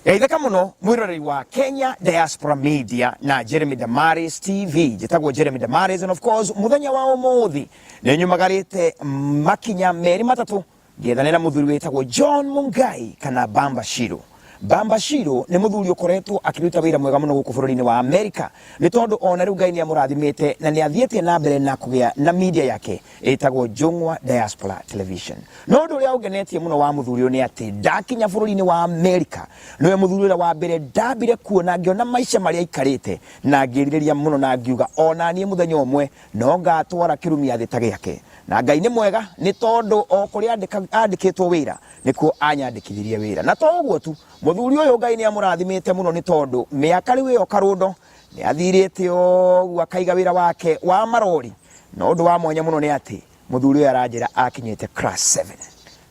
Geithĩka mũno mwĩroreri wa Kenya Diaspora Media na Jeremy Damaris TV. Njĩtagwo Jeremy Damaris and of course mũthenya wa ũmũthĩ nĩ nyumagarĩte makinya merĩ matatũ ngĩethanĩra mũthuri wĩtagwo John Mungai kana Bamba Shiro. Bamba Shiro nĩ mũthuri ũkoretwo akĩruta wĩra mwega mũno gũkũ bũrũri-inĩ wa Amerika nĩ tondũ ona rĩu Ngai nĩ amũrathimĩte na nĩ athiĩte na mbere na kũgĩa na media yake ĩtagwo Njũng'wa Diaspora Television. No ũndũ ũrĩa ũngenetie mũno wa mũthuri ũyũ nĩ atĩ ndakinya bũrũri-inĩ wa Amerika nĩwe mũthuri ũrĩa wa mbere ndambire kuona ngĩona maica marĩa aikarĩte na ngĩrirĩria mũno na ngiuga ona niĩ mũthenya ũmwe no ngatwara kĩrumia thĩ ta gĩake. Na Ngai nĩ mwega nĩ tondũ o kũrĩa andĩkĩtwo wĩra nĩkuo anyandĩkithirie wĩra. Na to ũguo tu, mũthuri ũyũ Ngai nĩ amũrathimĩte mũno nĩ tondũ mĩaka rĩu ĩyo karũndo nĩ athirĩte ũguo akaiga wĩra wake wa marori. Na ũndũ wa mwanya mũno nĩ atĩ mũthuri ũyũ aranjĩra akinyĩte class 7.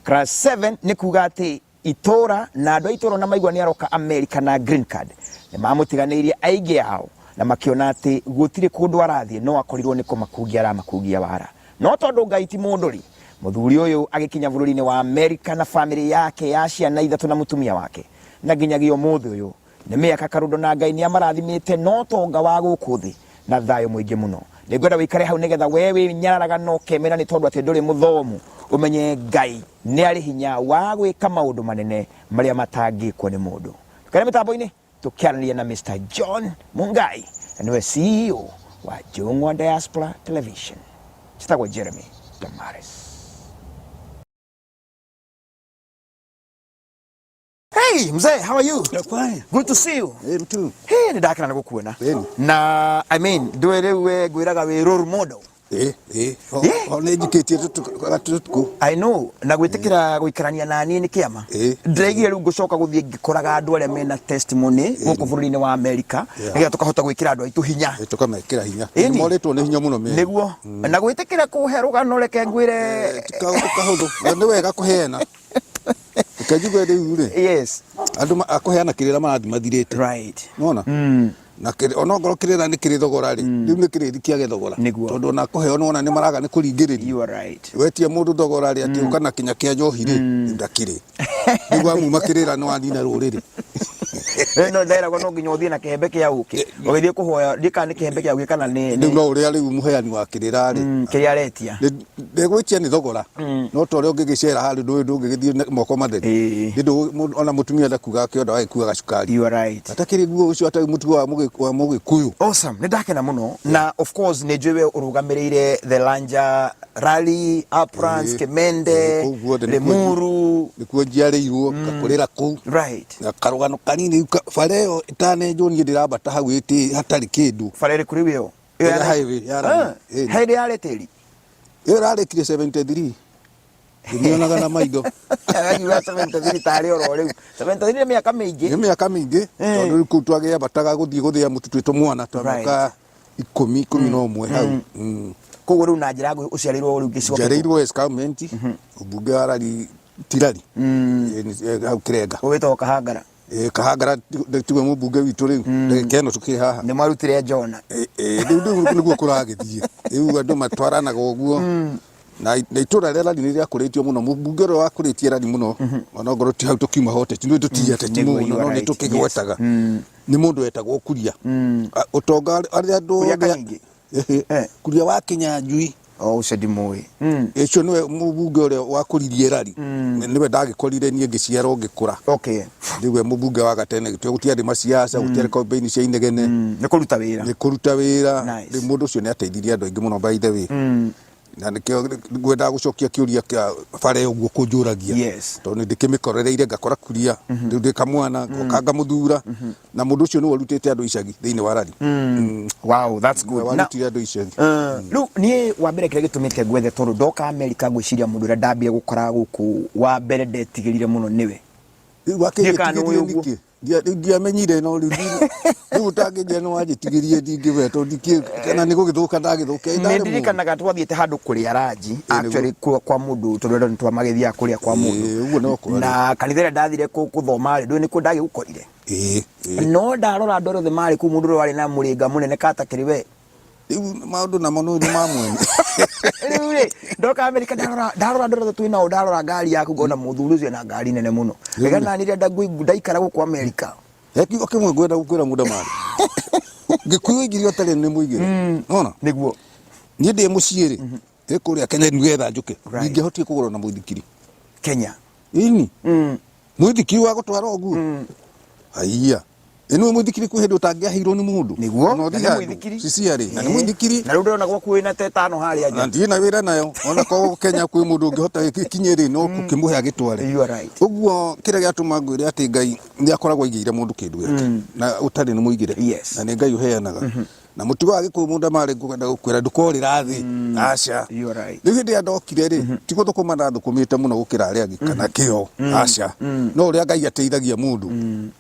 Class 7 nĩ kuga atĩ itũra na andũ a itũra ona maigua nĩ aroka America na green card nĩ mamũtiganĩirie aingĩ ao na makĩona atĩ gũtirĩ kũndũ arathiĩ no akorirwo nĩ kũmakungia aramakungia wara. No tondũ Ngai ti mũndũ rĩ, mũthuri ũyũ agĩkinya bũrũri-inĩ wa America na famĩlĩ yake ya ciana ithatũ na mũtumia wake na nginyagia ũmũthĩ ũyũ Nĩ mĩaka karũndo na Ngai nĩamarathimĩte na ũtonga wa gũkũ thĩ na thayũ mũingĩ mũno. Nĩngwenda wĩikare hau nĩgetha we wĩnyararaga na ũkemena nĩ tondũ atĩ ndũrĩ mũthomu ũmenye Ngai nĩ arĩ hinya wa gwĩka maũndũ manene marĩa matangĩkwo nĩ mũndũ. Tũkere mĩtambo-inĩ tũkĩaranĩria na Mr. John Mungai na nĩwe CEO wa Njũng'wa Diaspora Television. Njĩtagwo Jeremy Damaris. Hey, mzee, how are you? Yeah, fine. Good to see you. Hey, mtu. Hey, nĩ ndakena nĩ gũkuona. Ĩni. Na I mean, ndũĩ rĩu we ngwĩraga wĩ role model. Eh, eh. O, Yeah. o nĩ njikĩtie gatutukũ. I know, na gwĩtĩkĩra gũikarania na niĩ nĩ kĩama. Eh. Ndĩraigire rĩu ngũcoka gũthiĩ ngĩkoraga andũ arĩa mena testimony gũkũ bũrũri-inĩ wa Amerika Yeah. nĩgetha tũkahota gwĩkĩra andũ aitũ hinya. Eh, tũkamekĩra hinya. Ĩni. Nĩ morĩtwo nĩ hinya mũno meri. Nĩguo. Na gwĩtĩkĩra kũhe rũgano reke ngwĩre Ti kaũndũ kahũthũ. Na Nĩ wega kũheana. Reke njigue rĩu rĩ. Yes. Andũ akũheana kĩrĩra marathiĩ mathirĩte. Right. Nona? Na onokorwo kĩrĩra nĩ kĩrĩ thogora rĩ, rĩu nĩ kĩrĩthi kĩage thogora. Nĩguo. Tondũ ona kũheo nĩwona nĩ maraga nĩ kũringĩrĩrio. You are right. Wetia mũndũ thogora rĩ atĩ ũka na kinya kĩa njohi rĩ, rĩu ndakĩrĩ. Rĩu wamuma kĩrĩra nĩ wanina rũrĩrĩ. No nderagwo no nginya ũthiĩ na kĩhembe kĩa ũkĩ ũgĩthiĩ kũhoya ndiĩ kana nĩ kĩhembe kĩa ũkĩ kana nĩ Rĩu no ũrĩa rĩu mũheani wa kĩrĩra rĩ, kĩrĩa aretia. Ndegwĩtia nĩ thogora no ta ũrĩa ũngĩgĩcera harĩ ndũĩ ndũngĩgĩthiĩ na moko matheri. Nĩ ona mũtumia ndakuga akĩonda agĩkuaga cukari. You are right. Atakĩrĩ guo ũcio atarĩ mũtugo wa wa Mũgĩkũyũ. Awesome. Nĩ ndakena mũno na of course nĩ njũĩ we ũrũgamĩrĩire the Lanja Rally, Uplands, Kimende, Kũu guothe nĩkuo Limuru. Nĩkuo njiarĩirwo ngakũrĩra kũu. Right. Na karũgano kanini rĩu bara ĩyo ĩtanenjwo niĩ ndĩrambata hau ĩtĩ hatarĩ kĩndũ. Bara ĩrĩkũ rĩu ĩyo? Ĩyo Ĩrĩa highway ya rami. Ah, Ĩni. Hĩndĩ yarĩ tĩri. Ĩyo ĩrarĩkire 73. Ndĩmĩonaga na maitho. Arakiuga 73 tarĩ oro rĩu. 73 nĩ mĩaka mĩingĩ. Nĩ mĩaka mĩingĩ tondũ rĩu kũu twagĩambataga gũthiĩ gũthĩa mũtu twĩ tũmwana twa mĩaka 11 hau. Koguo rĩu na njĩra nguhĩ ũciarĩirwo rĩu gĩcigo kĩrĩkũ? Njiarĩirwo Escarpment, ũmbunge wa Rari Tirari. Hau Kĩrenga. Ũgĩtagwo Kahangara. Eh, Kahangara tiwe mũmbunge witũ rĩu ndagĩka ĩno tũkĩrĩ haha. Nĩ mwarutire Jona. Eh, eh, rĩu rĩu nĩguo kũragĩthiĩ rĩu andũ matwaranaga ũguo na na itũra rĩa Rari nĩ rĩakũrĩtio mũno mũmbunge ũrĩa wakũrĩtie Rari mũno ona ongorwo ti hau tũkiuma ho ũteti nĩ tũtiĩ ateti Nĩguo, mũno you are no nĩ right. tũkĩgwetaga nĩ mũndũ wetagwo Kuria Ah, ũtonga arĩa andũ Kuria othe Kanyingĩ? Ehe. Eh. Kuria wa Kinyanjui O ũcio ndimũĩ. Ũcio nĩwe mũmbunge ũrĩa wakũririe Rari. Nĩwe ndagĩkorire niĩ ngĩciarwo ngĩkũra. Okay. Nĩwe mũmbunge wa gatene gĩtwe gũtiarĩ maciaca gũtiarĩ campaign cia inegene. Nĩ kũruta wĩra. Nĩ kũruta wĩra. Nice. Rĩu mũndũ ũcio nĩ ateithirie andũ aingĩ mũno by the way. Na nĩkĩo ngwendaga gũcokia kĩũria kĩa bara ĩyo ũguo kũnjũragia. Yes. Tondũ nĩ ndĩkĩmĩkorereire ngakora Kuria rĩu ndĩ kamwana ngoka ngamũthura na mũndũ ũcio nĩwe ũrutĩte andũ icagi thĩinĩ wa Rari. Wow, that's good. Nĩwe warutire andũ icagi. Rĩu niĩ wa mbere kĩrĩa gĩtũmĩte ngwethe tondũ ndoka Amerika ngwĩciria mũndũ ũrĩa ndambire gũkora gũkũ wa mbere ndetigĩrire mũno nĩwe. Rĩu Ndiĩ kana nĩ ũĩ wakĩnjĩtigĩrie ũguo. nĩkĩ? Rĩu ndiamenyire no rĩu rĩu ũtangĩnjĩra nĩ wanjĩtigĩrie ndingĩmenya tondũ ndikĩũĩ kana nĩ gũgĩthũka ndagĩthũkia. Ĩ Nĩ ndarĩ mũũru. ndirikanaga twathiĩte handũ kũrĩa ranji Ĩ nĩguo. actually kwa mũndũ tondũ andũ nĩ twamagĩthiaga kũrĩa kwa mũndũ. Ĩ ũguo no kwarĩ. Na kanitha ĩrĩa ndathire gũthoma rĩ ndũĩ nĩkuo ndagĩgũkorire. Ĩ ĩ. No ndarora andũ arĩa othe marĩ kũu mũndũ ũrĩa warĩ na mũrĩnga mũnene katakĩrĩ we. Rĩu maũndũ namo nĩ ma mwene. Rĩu rĩ, ndoka Amerika ndarora ndarora andũ arĩa twĩ nao, ndarora ngari yaku ngona mũthuri ũcio na ngari nene mũno. Rĩga nani rĩrĩa ndaikara gũkũ Amerika. He kiugo kĩmwe ngwenda gũkwĩra mũndamari. Gĩkuyu aingĩrio atarĩ nĩ mũigĩre. Nona? Nĩguo. Niĩ ndĩ mũciĩ rĩ, ĩ kũrĩa Kenya nĩgetha njũke. Ndingĩahotire kũgũra na mũithikiri. Kenya. Ĩni. Mũithikiri wa gũtwara ũguo. Haiya. Ĩ nĩwe mũithikiri kwĩ hĩndĩ ũtangĩaheirwo nĩ mũndũ. Nĩguo. Ona Na ũthiĩ nĩ handũ. mũithikiri. Ciciarĩ. Na nĩ mũithikiri. Na rĩu ndĩrona gwaku wĩna ta ĩtano harĩa Na nja. ndirĩ na wĩra nayo. Ona korwo Kenya kwĩ mũndũ ũngĩhota ĩkinye rĩ, no gũkĩmũhe agĩtware. You are right. Ũguo kĩrĩa gĩatũma ngwĩre atĩ Ngai nĩ akoragwo aigĩire mũndũ kĩndũ gĩake. Na ũtarĩ nĩ mũigĩre. Yes. Na nĩ Ngai ũheanaga. Na mũtugo wa Gĩkũyũ mũndũ amarĩ ngwenda gũkwĩra ndũkorĩra thĩ. Aca. You are right. Rĩu hĩndĩ ĩrĩa ndokire rĩ, ti gũthũkũma ndathũkũmĩte mũno gũkĩra arĩa angĩ kana kĩo, aca. No ũrĩa Ngai ateithagia mũndũ,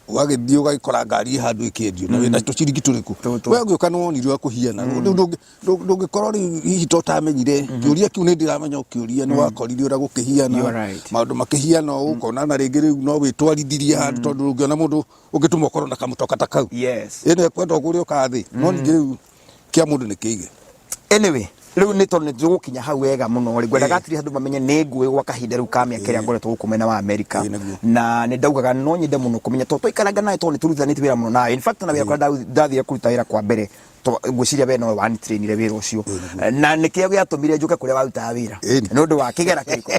ũgagĩthiĩ ũgagĩkora ngari ĩ handũ ĩkĩendio na wĩna tũciringi tũrĩkũ. Tũtũ. We ũgĩũka nĩ wonire ũrĩa kũhiana. Rĩu ndũngĩkorwo rĩu hihi to ũtamenyire, kĩũria kĩu nĩ ndĩramenya ũkĩũria nĩ wakorire ũrĩa gũkĩhiana, You are right. maũndũ makĩhiana ũũ, ũkona na rĩngĩ rĩu no wĩtwarithirie handũ tondũ ndũngĩona mũndũ ũngĩtũma ũkorwo na kamũtoka ta kau. Ĩno ĩkwenda ũgũre ũkathĩ, no ningĩ rĩu kĩa mũndũ nĩ kĩige. Anyway, rĩu nĩ tondũ nĩ tũgũkinya hau wega mũno rĩ, ngwendaga atiri andũ mamenye nĩ ngũĩ gwa kahinda rĩu ka mĩaka ĩrĩa ngoretwo gũkũ mwena wa Amerika. Ĩĩ, nĩguo. Na nĩ ndaugaga no nyende mũno kũmenya tondũ twaikaranga nawe tondũ nĩ tũrutithanĩtie wĩra mũno nawe. In fact na wĩra kũrĩa ndathire kũruta wĩra kwa mbere ngwĩciria we nowe wanitrainire wĩra ũcio. Na nĩkĩo gĩatũmire njũke kũrĩa warutaga wĩra. Ĩni. Nĩ ũndũ wa kĩgera kĩrĩkũ?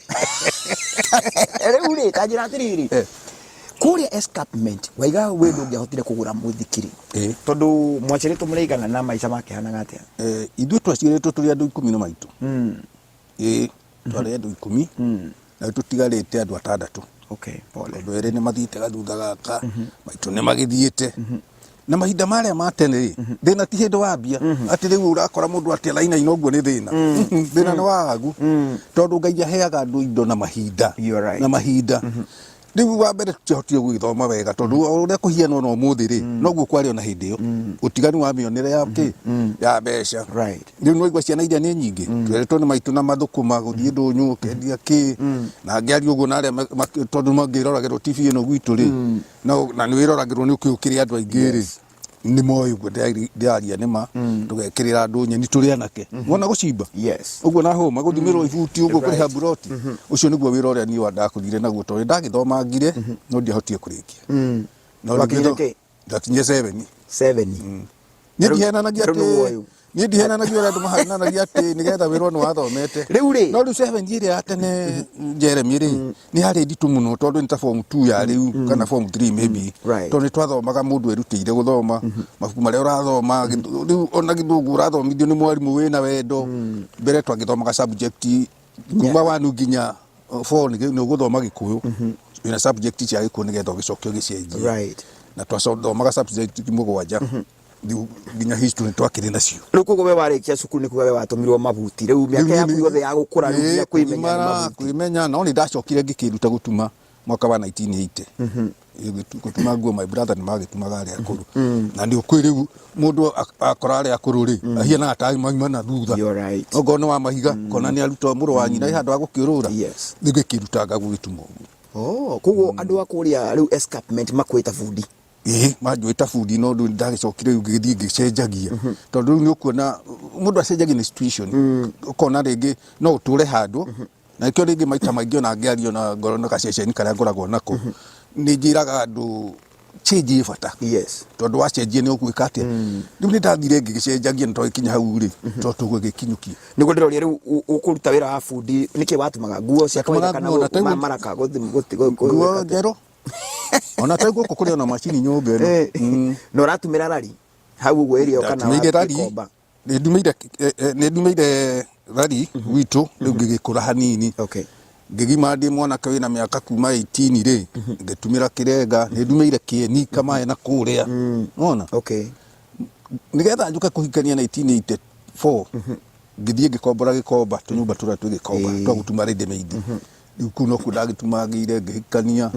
Rĩu rĩ, ta njĩra atĩrĩrĩ, Kũrĩa escarpment waiga we ndũngĩahotire kũgũra mũithikiri Ĩĩ. tondũ mwaciarĩtwo mũraigana na maica makĩhanaga atĩa? Eh, ithuĩ twaciarĩtwo tũrĩ andũ ikũmi na maitũ. Ĩĩ, twarĩ andũ ikũmi na rĩu tũtigarĩte andũ atandatũ. Okay, pole. Tondũ erĩ nĩ mathiĩte gathutha gaka, maitũ nĩ magĩthiĩte. Na mahinda marĩa ma tene rĩ, thĩna ti hĩndĩ wambia, atĩ rĩu ũrakora mũndũ atĩ arainaina ũguo nĩ thĩna. Thĩna nĩ wagagu, tondũ Ngai aheaga andũ indo na mahinda. You are right. Na mahinda. Rĩu wa mbere tũtiahotire gũgĩthoma wega tondũ o ũrĩa kũhiana ona ũmũthĩ rĩ, noguo kwarĩ ona hĩndĩ ĩyo. Ũtiganu wa mĩonere ya kĩ? Ya mbeca. Right. Rĩu nĩwaigua ciana iria nĩ nyingĩ, tweretwo nĩ maitũ na mathũkũma gũthiĩ ndũnyũ ũkendia kĩ, na ngĩaria ũguo na arĩa tondũ mangĩroragĩrwo TV ĩno gwitũ rĩ, no na nĩ wĩroragĩrwo nĩ ũkĩũĩ ũkĩrĩ andũ aingĩ rĩ, nĩ moĩ ũguo ndĩraria nĩ ma, tũgekĩrĩra andũ nyeni tũrĩ anake. Wona gũcimba? Yes. Ũguo na hũma gũthimĩrwo ibuti ũguo kũrĩha mburoti, ũcio nĩguo wĩra ũrĩa niĩ ndakũrire naguo tondũ ndagĩthomangire no ndiahotire kũrĩkia. No rĩu Wakinyire ngĩtho- kĩ? Ndakinyire seven. Seven. Niĩ Rĩu- ndihenanagia rĩu atĩ nĩguo ũyũ. niĩ ndihenanagia ũrĩa andũ mahenanagia atĩ nĩgetha wĩrwo nĩ wathomete. Rĩu rĩ. No rĩu seven ĩrĩa ya tene Jeremy rĩ nĩ yarĩ nditũ mũno tondũ nĩ ta form 2 ya rĩu kana form 3 maybe. Right. Tondũ nĩ twathomaga mũndũ erutĩire gũthoma mabuku marĩa ũrathoma rĩu ona gĩthũngũ ũrathomithio nĩ mwarimũ wĩna wendo. Mbere twagĩthomaga subject kuma 1 nginya 4 nĩ ũgũthoma gĩkũyũ. Wĩna subject cia gĩkũyũ nĩgetha ũgĩcoke ũgĩcenjie. Right. Na twathomaga subject mũgwanja. Rĩu nginya history twakĩrĩ nacio. Rĩu koguo we warĩkia cukuru nĩ kuga we watũmirwo mabuti rĩu mĩaka yaku yothe ya gũkũra rĩu nginya kwĩmenya nĩ mabuti. Kwĩmenya no nĩ ndacokire ngĩkĩruta gũtuma mwaka wa 1980. Gũtuma nguo my brother nĩ magĩtumaga arĩa akũrũ. Na nĩ ũkũĩ rĩu mũndũ akora arĩa akũrũ rĩ ahianaga ta mauma na thutha. You're right. Okorwo nĩ wa mahiga kona nĩ aruta mũrũ wa nyina ĩ handũ ha gũkĩũrũra. Yes. Rĩu ngĩkĩrutanga gũgĩtuma ũguo. Oh, koguo andũ a kũrĩa rĩu escarpment makwĩta bundi. Ĩĩ manjũĩ ta bundi no rĩu ndagĩcokire rĩu ngĩgĩthiĩ ngĩcenjagia tondũ rĩu nĩ ũkuona mũndũ acenjagia nĩ situation ũkona rĩngĩ no ũtũre handũ na nĩkĩo rĩngĩ maita maingĩ ona ngĩaria ona ngorwo na gaceceni karĩa ngoragwo nako nĩ njĩraga andũ change ĩ bata Yes. tondũ wacenjia nĩ ũgwĩka atĩa rĩu nĩ ndathire ngĩgĩcenjagia na twagĩkinya hau rĩ tondũ tũgũgĩkinyũkia Nĩguo ndĩroria rĩu ũkũruta wĩra wa bundi nĩkĩ watumaga nguo cia kawaida Natumaga kana nguo na ta rĩu- maraka gũthi nguo njerũ ona ta gũkũ kũrĩ ona macini nyũmba ĩno. Na ũratumĩra rari hau ũguo area ĩyo kana Ndatumĩire rari Gĩkomba? nĩ ndumĩire rari gwitũ rĩu ngĩgĩkũra hanini. Okay. Ngĩgima ndĩ mwanake wĩna mĩaka kuma 18 rĩ ngĩtumĩra kĩrenga nĩ ndumĩire kĩeni kamaĩ na kũrĩa nona. Okay. Nĩgetha njũke kũhikania 1984 ngĩthiĩ ngĩkombora gĩkomba tũnyũmba tũrĩa twĩ gĩkomba twa gũtuma ready made. Rĩu kũu nokuo ndagĩtumangĩire ngĩhikania.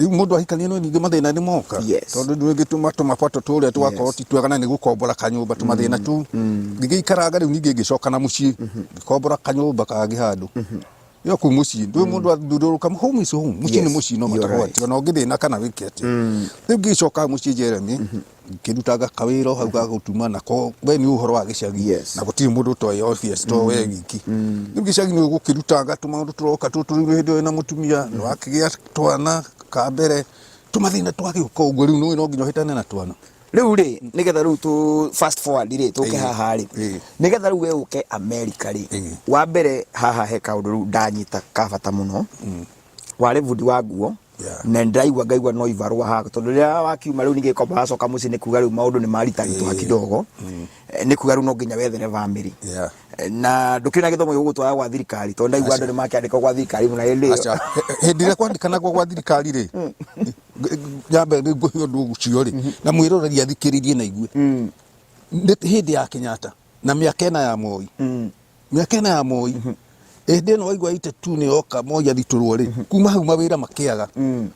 Rĩu mũndũ ahikania no ningĩ mathĩna nĩ moka. Yes. Tondũ rĩngĩ tũmabato tũrĩa tũgakorwo Yes. ti twega na nĩ gũkombora kanyũmba tũmathĩna tũu. Ngĩgĩikaranga rĩu ningĩ ngĩcoka na mũciĩ ngĩkombora kanyũmba kangĩ handũ. Yo kũu mũciĩ ndũĩ mũndũ athiũrũrũka home is home. Mũciĩ nĩ Yes, mũciĩ no you're matter what. right. Ona ũngĩthĩna kana wĩke atĩa. Rĩu ngĩgĩcoka mũciĩ Jeremy. Ngĩrutanga kawĩra o hau ga gũtuma nako, we nĩ ũhoro wa gĩcagi. Na gũtirĩ mũndũ ũtoĩ obvious to we wiki. Rĩu gĩcagi nĩ ũgũkĩrutanga tũmaũndũ tũroka tũtũ, rĩu hĩndĩ ĩyo wĩna mũtumia, nĩ wakĩgĩa twana ka mbere, tũmathĩna twagĩũka ũguo, rĩu nĩũĩ no nginya ũhĩtane na twana. Rĩu rĩ, nĩgetha rĩu tũ fast forward rĩ, tũke haha rĩ, nĩgetha rĩu we ũke America rĩ, wa mbere haha he kaũndũ rĩu ndanyita ka bata mũno. Warĩ bundi wa nguo. Na ndĩraigua ngaigua no ibarũa haha, tondũ rĩrĩa wakiuma rĩu ningĩ kwamba wacoka mũciĩ nĩ kuga rĩu maũndũ nĩ maritaritũha kidogo. Nĩ kuga rĩu no nginya wethere bamĩrĩ. Na ndũkĩrĩ na gĩthomo gĩgũgũtwara gwa thirikari, tondũ ndaigua andũ nĩ makĩandĩkwo gwa thirikari mũno hĩndĩ ĩyo. Aca. Hĩndĩ ĩrĩa kwandĩkanagwo gwa thirikari rĩ, nyambe nĩ ngũhe ũndũ ũcio rĩ, na mwĩroreri athikĩrĩrie na igue. Nĩ hĩndĩ ya Kenyatta na mĩaka ĩna ya Moi. Mĩaka ĩna ya Moi. Hĩndĩ ĩno waigua 82 nĩ yoka Moi athitũrwo rĩ, kuma hau mawĩra makĩaga.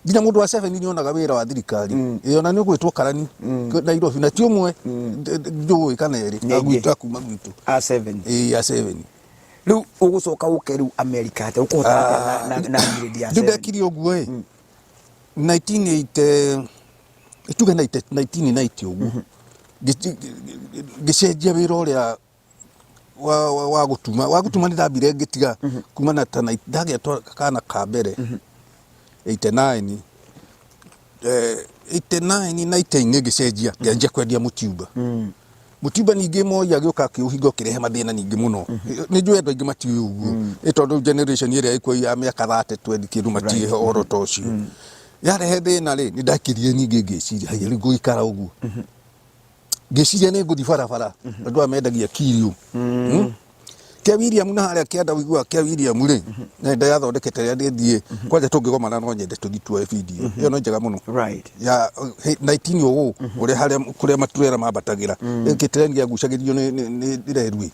Nginya mũndũ wa 7 nĩ onaga wĩra wa thirikari. Ĩ ona nĩ ũgwĩtwo karani Nairobi na ti ũmwe njũĩ kana erĩ Nĩ aingĩ. agwitũ akuma gwitũ. A 7. Ĩ a 7. Rĩu ũgũcoka ũke rĩu America atĩa? Ũkũhota atĩa na grade ya Rĩu 7? ndekire ũguo ĩ 1980, tuge 1990 ũguo, ngĩcenjia wĩra ũrĩa wa gũtuma. Nĩ ndambire ngĩtiga kuma na ta ndagĩa kana ka mbere 89, 89 90 ngĩcenjia, ngĩanjia kwendia mũtiumba. Mũtiumba ningĩ Moi agĩũka akĩũhinga, ũkĩrehe mathĩna ningĩ mũno. Nĩ njũĩ andũ aingĩ matiũĩ ũguo, nĩ tondũ generation ĩrĩa ĩkuo ya mĩaka 30 20 kĩndũ matiĩ ũhoro ta ũcio. Yarehe thĩna rĩ, nĩ ndakirire ningĩ ngĩciria, haiya, rĩu ngũikara ũguo? Ngĩciria nĩ ngũthiĩ barabara, andũ aya mendagia kirio. Kĩa William na harĩa kĩanda ũiguaga kĩa William rĩ, na ndayathondekete rĩrĩa ndĩthiĩ kwanja tũngĩgomana no nyende tũthiĩ tuoe video ĩyo, no njega mũno. Ya 19 ũũ ũrĩa harĩa kũrĩa maturera mambatagĩra gĩtireni gĩagucagĩrio nĩ rerui.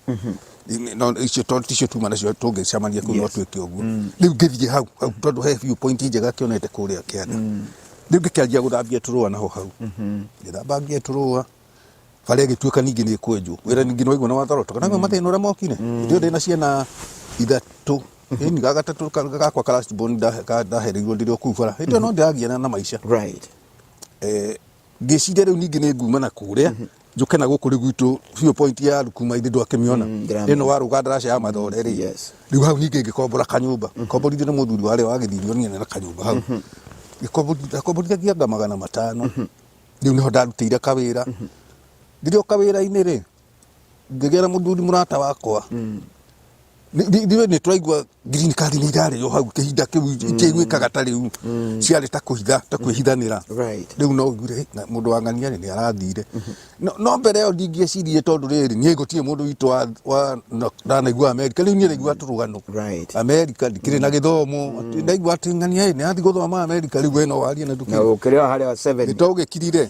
No icio tondũ ticio tuma nacio, tũngĩcemania kũu no twĩke ũguo. Rĩu ngĩthiĩ hau hau tondũ he view point njega kĩonete kũrĩa kĩanda. Rĩu ngĩkĩanjia gũthambia tũrũa naho hau, ngĩthambangia tũrũa, bara ĩgĩtuĩka ningĩ nĩ ĩkwenjwo wĩra ningĩ nĩwaigua nĩ wathorotoka na mathĩna ũrĩa mokire. Hĩndĩ ĩyo ndĩna ciana ithatũ, ĩni ga gatatũ gakwa ka last born ndahereirwo ndĩrĩ o kũu bara. Hĩndĩ ĩyo no ndĩragiana na maica. Ngĩciria rĩu ningĩ nĩ nguma na kũrĩa njũke na gũkũ rĩu gwitũ view point ya Rukuma ithe ndwakĩmĩona. Ndĩramĩona. Ĩno warũga ndaraca ya Mathore rĩ. Rĩu hau ningĩ ngĩkombora kanyũmba, komborithio nĩ mũthuri warĩa wagĩthirio niĩ na kanyũmba hau. Ndakomborithagia anga 500. Rĩu nĩho ndarutĩire kawĩra. Ndĩrĩ o kawĩra-inĩ rĩ, ngĩgĩa na mũthuri mũrata wakwa. Ithuĩ nĩ tũraigua green card nĩ irarĩo hau kĩhinda kĩu, itiaiguĩkaga ta rĩu, ciarĩ ta kũhitha, ta kwĩhithanĩra. Rĩu no ũiguire, "Hey, mũndũ wa ng'ania rĩ nĩ arathire." No mbere ĩyo ndingĩeciririe, tondũ rĩrĩ niĩ gũtirĩ mũndũ witũ ndanaigua America. Rĩu niĩ ndaigua tũrũgano. America ndikĩrĩ na gĩthomo. Atĩ ndaigua atĩ ng'ania ĩ nĩ athiĩ gũthoma America, rĩu we no warie na na ndũkĩrĩ ũkĩrĩ o harĩa 7. Nĩ tũgĩkirire.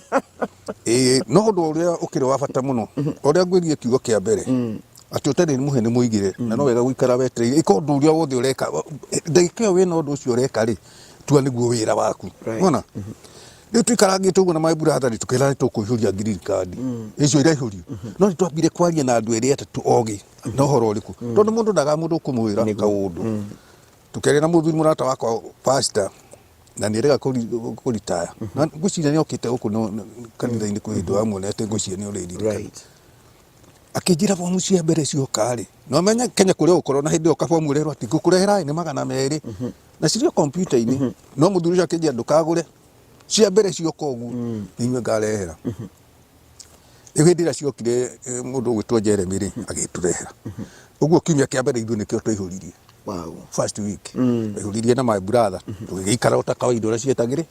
Ĩĩ, no ũndũ ũrĩa ũkĩrĩ wa bata mũno, ũrĩa ngwĩrire kiugo kĩa mbere, atĩ ũtarĩ mũhe nĩ mũigĩre, na no wega gũikara wetereire. Ĩka ũndũ ũrĩa wothe ũreka ndagĩka ĩyo wĩna ũndũ ũcio ũreka rĩ, tua nĩguo wĩra waku. Wona rĩu tũikarangĩte ũguo na my brother rĩ, tũkĩra nĩ tũkũihũria green card icio iraihũrio, no nĩ twambire kwaria na andũ erĩ atatũ ogĩ na ũhoro ũrĩkũ, tondũ mũndũ ndaga mũndũ ũkũmwĩra kaũndũ. Tũkĩaria na mũthuri mũrata wakwa pastor, na nĩ erĩga kũritaya, na ngwĩciria nĩ okĩte gũkũ kanitha-inĩ kwĩ hĩndĩ wamuonete, ngwĩciria nĩ ũrĩririkana. Akĩnjĩra bomu cia mbere cioka rĩ, na ũmenye Kenya kũrĩa ũgũkorwo na hĩndĩ ĩyo kabomu ũrerwo atĩ ngũkũrehera nĩ 200 na cirĩ o kompiuta-inĩ. No mũthuri ũcio akĩnjĩra, ndũkagũre cia mbere cioka ũguo, nĩ inyuĩ ngarehera. Rĩu hĩndĩ ĩrĩa ciokire, mũndũ ũgwĩtwo Jeremy rĩ, agĩtũrehera ũguo kiumia kĩa mbere ithuĩ nĩkĩo twaihũririe. First week twaihũririe na my brother, tũgĩgĩikara o ta kawaida ũrĩa cietagĩrĩ.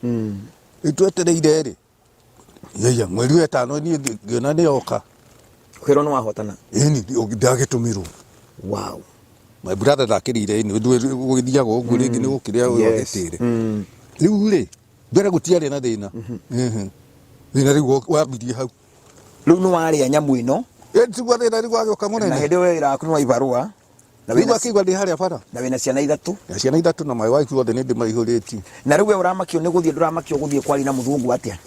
Rĩu twetereire rĩ, yaya mweri wa ĩtano niĩ ngĩona nĩ yoka. Kwĩrwo nĩ wahotana. Ĩni, ndagĩtũmĩrwo. My brother ndakĩrĩire ĩni gũgĩthiaga ũguo rĩngĩ nĩ gũkĩrĩa wagĩtĩre. Rĩu rĩ, mbere gũtiarĩ na thĩna. Thĩna rĩu wambirie hau. Rĩu nĩ warĩa nyamũ ĩno. Tiguo thĩna rĩu wagĩũka Na mũnene. hĩndĩ ĩyo wĩra waku nĩ wa ibarũa na Rĩu wĩna akĩigua ndĩ harĩa bara. Na wĩna ciana ithatũ. Na ciana ithatũ na my wife othe nĩ ndĩmaihũrĩtie. Na rĩu we ũramakio nĩ gũthiĩ, ndũramakio gũthiĩ kwaria na mũthũngũ atĩa?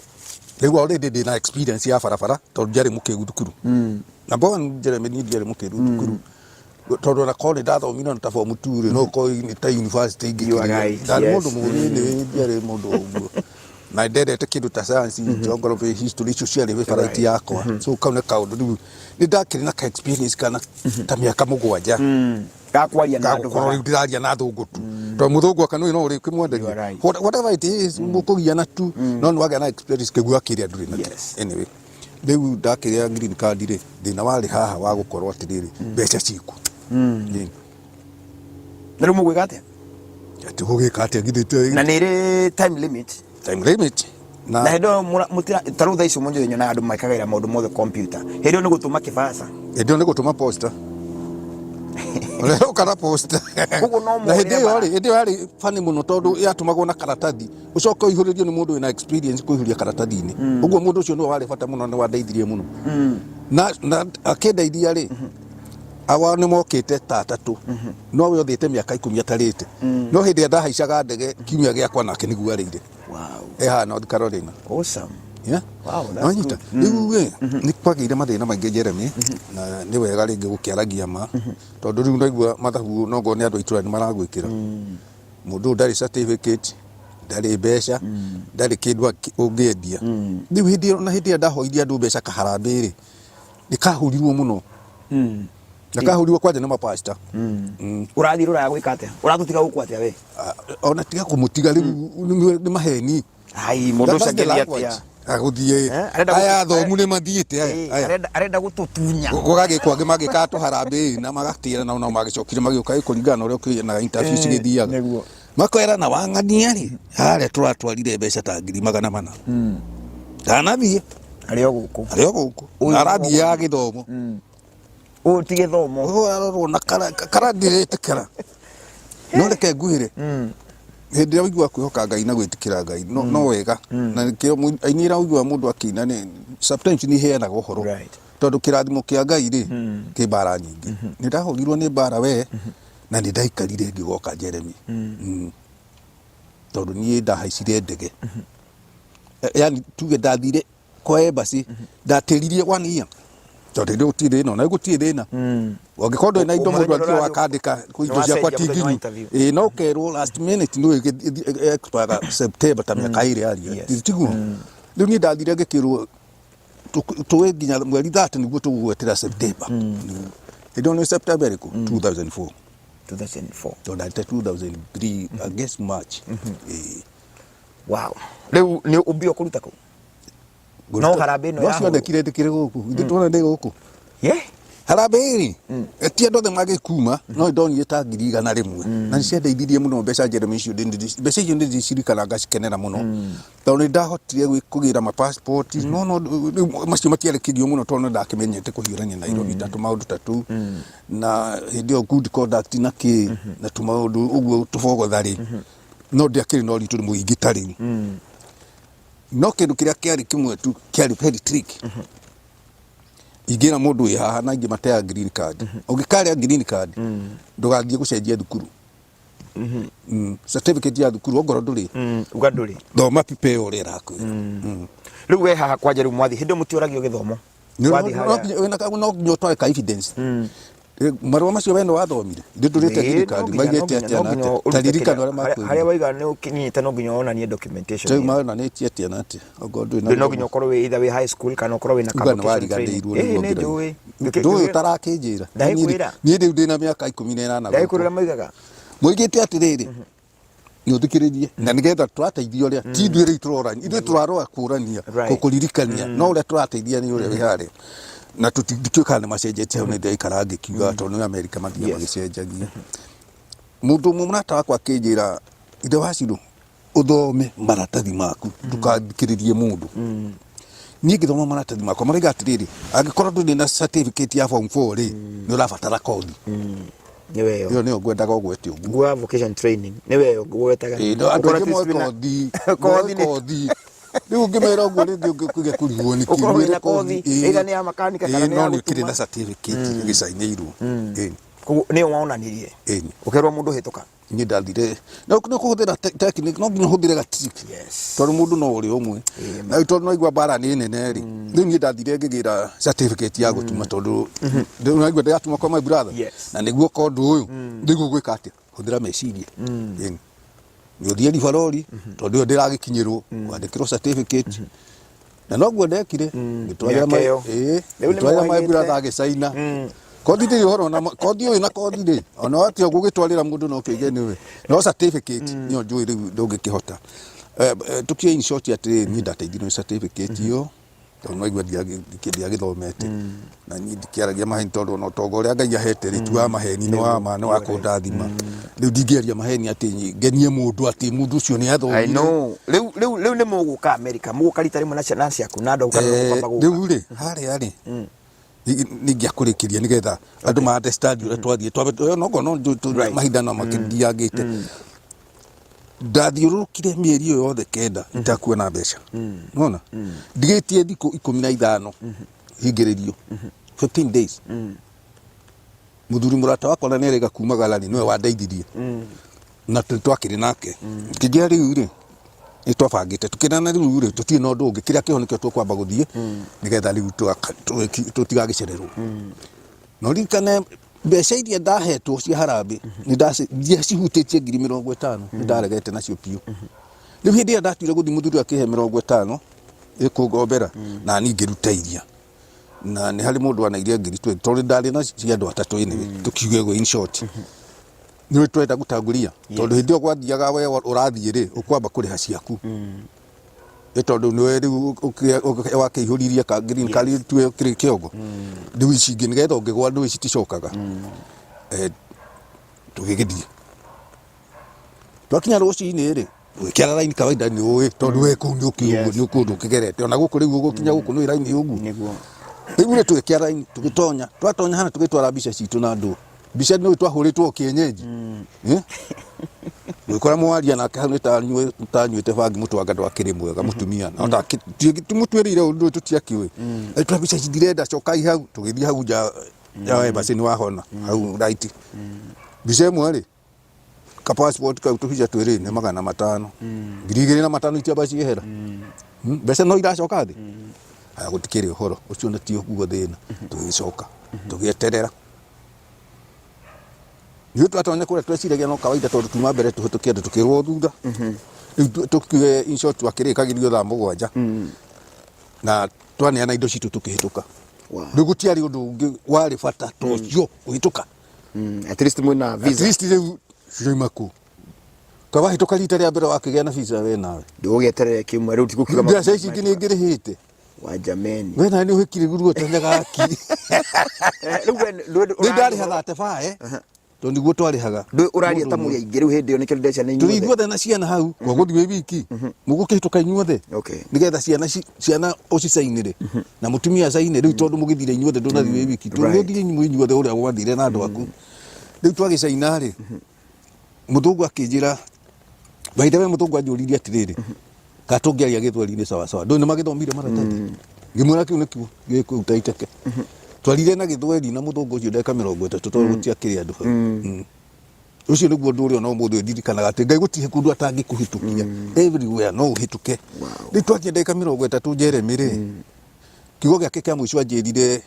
Rĩu already ndĩ na experience ya barabara, tondũ ndiarĩ mũkĩgu thukuru. Number one, Jeremy, niĩ ndiarĩ mũkĩgu thukuru, tondũ ona korwo nĩ ndathomire ona ta form 2 rĩ, no korwo nĩ ta university. You are right. Ingĩkĩria ndarĩ mũndũ mũgĩ nĩ ndiarĩ mũndũ ũguo. Na ndendete kĩndũ ta science, geography, history, icio ciarĩ favorite yakwa. So kau nĩ kaũndũ rĩu nĩ ndakĩrĩ na ka experience kana ta mĩaka 7 Ga kwaria na andũ. Gagũkorwo rĩu ndĩraria na thũngũ tu, tondũ mũthũngũ aka nĩ no ũrĩkĩmwenderia. You are right. Whatever it is, mũkũgiana tu, no nĩ wagĩa na experience kĩgua kĩrĩa ndũrĩ nakĩo. Anyway, rĩu ndakĩrĩa green card rĩ, thĩna warĩ haha wa gũkorwo atĩrĩrĩ, mbeca ciku. Ĩĩ. Na rĩu mũgwĩka atĩa? Atĩ gũgĩka atĩa githĩ Na nĩ ĩrĩ time limit? Time limit na hĩndĩ ĩyo mũtira ta rĩu thaa ici mũnjũ nyonaga andũ mekagĩra maũndũ mothe computer. Hĩndĩ ĩyo nĩ gũtũma kĩbaca? Hĩndĩ ĩyo nĩ gũtũma posta, ũrerũka na posta. Koguo no Na hĩndĩ morĩre ĩyo bara. rĩ, hĩndĩ ĩyo yarĩ funny mũno tondũ yatũmagwo na karatathi, ũcoke ũihũrĩrio nĩ mũndũ wĩna experience kũihũria karatathi-inĩ. Ũguo mũndũ ũcio nĩwe warĩ bata mũno, nĩ wandeithirie mũno na akĩndeithia rĩ, awa nĩ mokĩte ta atatũ, no we ũthiĩte mĩaka 10 atarĩte, no hĩndĩ ĩrĩa ndahaicaga ndege kiumia gĩakwa nake nĩguo arĩire. E haha North Carolina. Awesome. Yeah. Wow, that's Wanyita? good. Rĩu ĩ nĩ kwagĩire mathĩna maingĩ, Jeremy, na nĩ wega rĩngĩ gũkĩaragia ma, tondũ rĩu ndaigua mathabu nongorwo nĩ andũ a itũra nĩ maragwĩkĩra. Mũndũ ũyũ ndarĩ certificate, ndarĩ mbeca, ndarĩ kĩndũ ũngĩendia. Rĩu hĩndĩ ĩyo na hĩndĩ ĩrĩa ndahoirie andũ mbeca kaharambĩ rĩ, nĩ kahurirwo mũno na kahurirwo kwanja nĩ mapasta. Ũrathiĩ rũraya gwĩka atĩa? Ũratũtiga gũkũ atĩa we? Ah, ona tiga kũmũtiga rĩu, nĩ maheni. Ai, mũndũ ũcio angĩthiĩ atĩa? Agũthiĩ. Eh, arenda Aya athomu nĩ mathiĩte aya. Aya. Arenda gũtũtunya. Gũgagĩkwo angĩ magĩkaga tũharambĩ na magatĩra nao nao magĩcokire magĩũka kũringana na ũrĩa ũkĩonaga interview cigĩthiaga. Makwera na wang'ania rĩ, harĩa tũratwarire mbeca ta 400,000. Ndanathiĩ. Arĩ o gũkũ. Arĩ o gũkũ. Ũyũ Arathiĩ ya gĩthomo. Ũyũ ti gĩthomo. Ũyũ arorwo na kara kara ndiretĩkĩra. No reke ngwĩre. Hĩndĩ ĩrĩa ũiguaga kwĩhoka Ngai na gwĩtĩkĩra Ngai no wega. Na nĩkĩo aini ĩrĩa ũiguaga mũndũ akĩina nĩ sometimes nĩ iheanaga ũhoro. Tondũ kĩrathimo kĩa Ngai rĩ, kĩ mbara nyingĩ. Nĩ ndahũrirwo nĩ mbara we, na nĩ ndaikarire ngĩgoka, Jeremy. Tondũ niĩ ndahaicire ndege. Yani tuge ndathire kwa embassy, ndatĩririe one year tondũ hĩndĩ ĩyo gũtirĩ thĩna, ona gũtirĩ thĩna ũngĩkorwo ndũrĩ na indo, Mũthenya mũndũ athiĩ ũrĩa wakandĩka kwĩ indo nĩ ciakwa wacenjia ti mũthenya wa nginyu. interview. Ĩĩ, no ũkerwo last minute nĩ expire September ta mĩaka 2 yaria. Tiguo rĩu niĩ ndathire ngĩkĩrwo tũĩ nginya mweri 30 nĩguo tũgũgwetera September. Hĩndĩ ĩyo nĩ September ĩrĩkũ? 2004. 2004. Tondũ ndarĩte 2003, I guess March. Ĩĩ. Wow, rĩu nĩ ũmbio kũruta kũ No harambee ĩno No yahũrwo. cionekire ndĩkĩrĩ gũkũ ithuĩ tuona ndĩ gũkũ. Harambee rĩ, ti andũ othe magĩkuma, no ndonire ta 100,000 na nĩ ciandeithirie mũno mbeca, Jeremy, icio mbeca icio nĩ ndĩcirikana ngacikenera mũno tondũ nĩ ndahotire kũgĩra ma passport, no rĩu macio matiarĩ kĩgio mũno tondũ nĩ ndakĩmenyete kũhiũrania Nairobi ta tũmaũndũ ta tũu, na hĩndĩ ĩyo good conduct na kĩ na tũmaũndũ ũguo tũbogotha rĩ, no ndiakĩrĩ na ũritũ mũingĩ ta rĩu. No kĩndũ kĩrĩa kĩarĩ kĩmwe tu kĩarĩ very tricky, ingĩra mũndũ wĩ haha na ingĩ mateaga green card, ũngĩkarĩa green card ndũgathiĩ gũcenjia thukuru. Certificate ya thukuru ongorwo ndũrĩ Uga ndũrĩ. Thoma pipe ũrĩa ĩrakwĩra. Rĩu we haha kwanja rĩu mwathi hĩndĩ ĩyo mũtioragio gĩthomo? Wathiĩ harĩa- No nginya ũtware ka evidence. Marũa macio we nĩ wathomire, ndĩ ndũrĩte Ĩĩ, green no card nginya- maigĩte no nginya- atĩa no na nginya atĩa ũrute ta ririkana kĩrĩa- ũrĩa harĩa makwĩrire. waiga nĩ ũkinyĩte, no nginya wonanie documentation Rĩu ĩyo. monanĩtie atĩa na atĩa ongorwo ndũrĩ na Rĩu no nginya ũkorwo wĩ either wĩ high school kana ũkorwo wĩna Uga ka nĩ vocation training. wariganĩirwo. Ĩĩ, Nĩguo nĩ ngĩragia. njũĩ. Ndũĩ ũtarakĩnjĩra. Ndagĩkwĩra. Niĩ rĩu ndĩna mĩaka 18 Ndagĩkwĩra gũkũ. ũrĩa moigaga. Moigĩte atĩrĩrĩ, nĩ ũthikĩrĩrie na nĩgetha tũrateithia ũrĩa ti ithuĩ rĩu tũrorania, ithuĩ tũrarora kũrania gũkũririkania, no ũrĩa tũrateithia nĩ ũrĩa wĩ harĩa na tũtingĩtuĩka kana nĩ macenjetie hau. Nĩ ndĩraikara ngĩkiuga tondũ nĩ Amerika mathiaga magĩcenjagia. Mũndũ ũmwe mũrata wakwa akĩnjĩra, ithe wa Ciro, ũthome maratathi maku, ndũkathikĩrĩrie mũndũ. Niĩ ngĩthoma maratathi makwa, maraiga atĩrĩrĩ, angĩkorwo ndũrĩ na certificate ya form 4 rĩ, nĩ ũrabatara kothi. Nĩ weyo. Ĩyo nĩyo ngwendaga ũgwete ũguo. Gwa vocation training nĩ weyo ngwetaga. Ĩĩ, no andũ Ũkorwo aingĩ at least moĩ wĩna- kothi. Kothi Moĩ nĩ- kothi. Rĩu ũngĩmera ũguo rĩngĩ ũngĩkũgĩa kũrigwo nĩ kĩ. Ũkorwo Mwĩre wĩna kothi, ĩĩ. either nĩ ya makanika kana Ĩĩ, nĩ ya no nĩ ũkĩrĩ gũtuma. na certificate ĩgĩcainĩirwo. Ĩĩ. Koguo nĩyo wonanirie? Ĩĩ. Ũkerwo mũndũ hĩtũka? Niĩ ndathire no nĩ kũhũthĩra technique, no nginya ũhũthĩre ga trick tondũ mũndũ no ũrĩ ũmwe na rĩu tondũ naigua mbara nĩ nene rĩ, rĩu niĩ ndathire ngĩgĩra certificate ya gũtuma tondũ rĩu naigua ndĩratuma kwa my brother na nĩguo ka ũndũ ũyũ rĩu ũgwĩka atĩa, hũthĩra meciria. Ĩni. Nĩ ũthiĩ ribarori tondũ ĩyo ndĩragĩkinyĩrwo wandĩkĩrwo certificate na noguo ndekire ngĩtwarĩra Mĩaka my ĩyo. ĩĩ Rĩu nĩ ngĩtwarĩra my mũhĩgĩte. brother agĩcaina kothi ndĩrĩ ũhoro na kothi ũyũ na kothi rĩ ona watia gũgĩtwarĩra mũndũ no kĩige nĩwe no certificate nĩyo njũĩ rĩu ndũngĩkĩhota. Tũkiuge in short atĩrĩrĩ, niĩ ndateithirio nĩ certificate ĩyo tondũ no igua ndiagĩthomete na niĩ ndikĩaragia maheni tondũ ona ũtonga ũrĩa Ngai ahete rĩ ti wa maheni nĩ wa ma nĩ wa kũndathima. Rĩu ndingĩaria maheni atĩ ngenie mũndũ atĩ mũndũ ũcio nĩ I athomire. know. Rĩu rĩu rĩu nĩ mũgũka America, mũgũka rita rĩmwe na ciana ciaku na andũ aku kana mũkwamba gũka? Rĩu rĩ harĩa rĩ ningĩakũrĩkĩria nĩgetha andũ ma understand ũrĩa twathiĩ twambe no no mahinda no makĩthiangĩte. Ndathiũrũrũkire mĩeri ĩyo yothe kenda itakuona mbeca nona ndigĩtie thikũ 15 hingĩrĩrio 15 days. Mũthuri mũrata wakwa na nĩerĩga kumagara rĩ nĩwe wandeithirie na twakĩrĩ nake kĩnjĩra rĩu rĩ nĩ twabangĩte tũkĩrana rĩu rĩ tũtirĩ na ũndũ ũngĩ kĩrĩa kĩho nĩkĩo tũkwamba gũthiĩ nĩgetha rĩu tũtigagĩcererwo. Na ũririkane mbeca iria ndahetwo cia harambĩ nĩ ndiacihutĩtie 50,000 nĩ ndaregete nacio biũ. Rĩu hĩndĩ ĩrĩa ndatuire gũthiĩ mũthuri akĩhe 50 ĩkũngombera na niĩ ngĩruta iria na nĩ harĩ mũndũ wanairia 20,000 tondũ ndarĩ na cia andũ atatũ anyway tũkiuge ũguo in short nĩ twenda gũtanguria tondũ hĩndĩ ĩyo gwathiaga we ũrathiĩ rĩ ũkwamba kũrĩha ciaku nĩ tondũ nĩwe rĩu wakĩihũririe ka green card tuwe kĩrĩ kĩongo rĩu ici ingĩ nĩgetha ũngĩgwa ndũĩ citicokaga. Tũgĩgĩthiĩ twakinya rũcinĩ rĩ gwĩkĩra raini kawaida nĩ ũĩ tondũ we kũu nĩ ũkĩũĩ Yes. nĩ kũndũ ũkĩgerete ona gũkũ rĩu ũgũkinya gũkũ nĩ raini ũguo. Nĩguo. Rĩu rĩ tũgĩkĩra raini tũgĩtonya twatonya hana tũgĩtwara mbica citũ na andũ mbica nĩ twahũrĩtwo kĩenyenji. Eh? Gwĩkora mwaria nake hau nĩ tanyuĩte bangi mũtwanga ndwakĩrĩ mwega mũtumia no tũmũtuĩrĩire ũndũ ũyũ tũtiakĩũĩ twa mbica ici ndirenda cokai hau tũgĩthiĩ hau nja ya embassy nĩ wahona hau right mbica ĩmwe rĩ ka passport kau tũbica twĩrĩ nĩ 500 2,500 itiamba ciehera. Mbeca no iracoka thĩ aya gũtikĩrĩ ũhoro ũcio nĩ ti ũguo thĩna tũgĩcoka tũgĩeterera nĩ twatonya kũrĩa tweciragia no kawaida tondũ tuma mbere tũhĩtũke andũ tũkĩrwo thutha rĩu tũkiuge in short twakĩrĩkagĩrio thaa 7 na twaneana indo citũ tũkĩhĩtũka. Rĩu gũtiarĩ ũndũ ũngĩ warĩ bata ta ũcio kũhĩtũka. At least mwĩna at visa. Least rĩu cirauma kũ ka wahĩtũka rita rĩa mbere wakĩgĩa na visa we nawe Ndũgũgĩeterere kiumia rĩu tigũkiuga mbeca ici ingĩ nĩ ngĩrĩhĩte. Wa jameni. We nawe nĩ ũhĩkire guruo tonyagaki. Rĩu we rĩu ndarĩha 35 tondũ nĩguo twarĩhaga. Ndũ ũraria ta mũrĩ aingĩ rĩu hĩndĩ ĩyo nĩkĩo ndĩrecia nĩ tũrĩ inyuothe. Ithuothe na ciana hau gwagũthiĩ wĩ wiki mũgũkĩhĩtũka inyuothe nĩgetha ciana ciana ũcicainĩre na mũtumia acaine rĩu tondũ mũgĩthire inyuothe ndũnathiĩ wĩ wiki tũgĩthiĩ inyuĩ inyuothe ũrĩa gwathire na andũ aku rĩu twagĩcaina rĩ mũthũngũ akĩnjĩra by the way mũthũngũ anjũririe atĩrĩrĩ ka tũngĩaria gĩthweri-inĩ sawa sawa ndũĩ nĩ magĩthomire maratathi ngĩmwĩra kĩu nĩkĩo gĩkũu ta iteke twarire na gĩthweri na mũthũngũ ũcio ndagĩka 30 tondũ gũtiakĩrĩ andũ hau. Ũcio nĩguo ũndũ ũrĩa ona ũmũthĩ ũyũ ndirikanaga atĩ Ngai gũtirĩ kũndũ atangĩkũhĩtũkia everywhere no ũhĩtũke. Rĩu twakinya ndagĩka 30 Jeremy rĩ kiugo gĩake kĩa mũico anjĩrire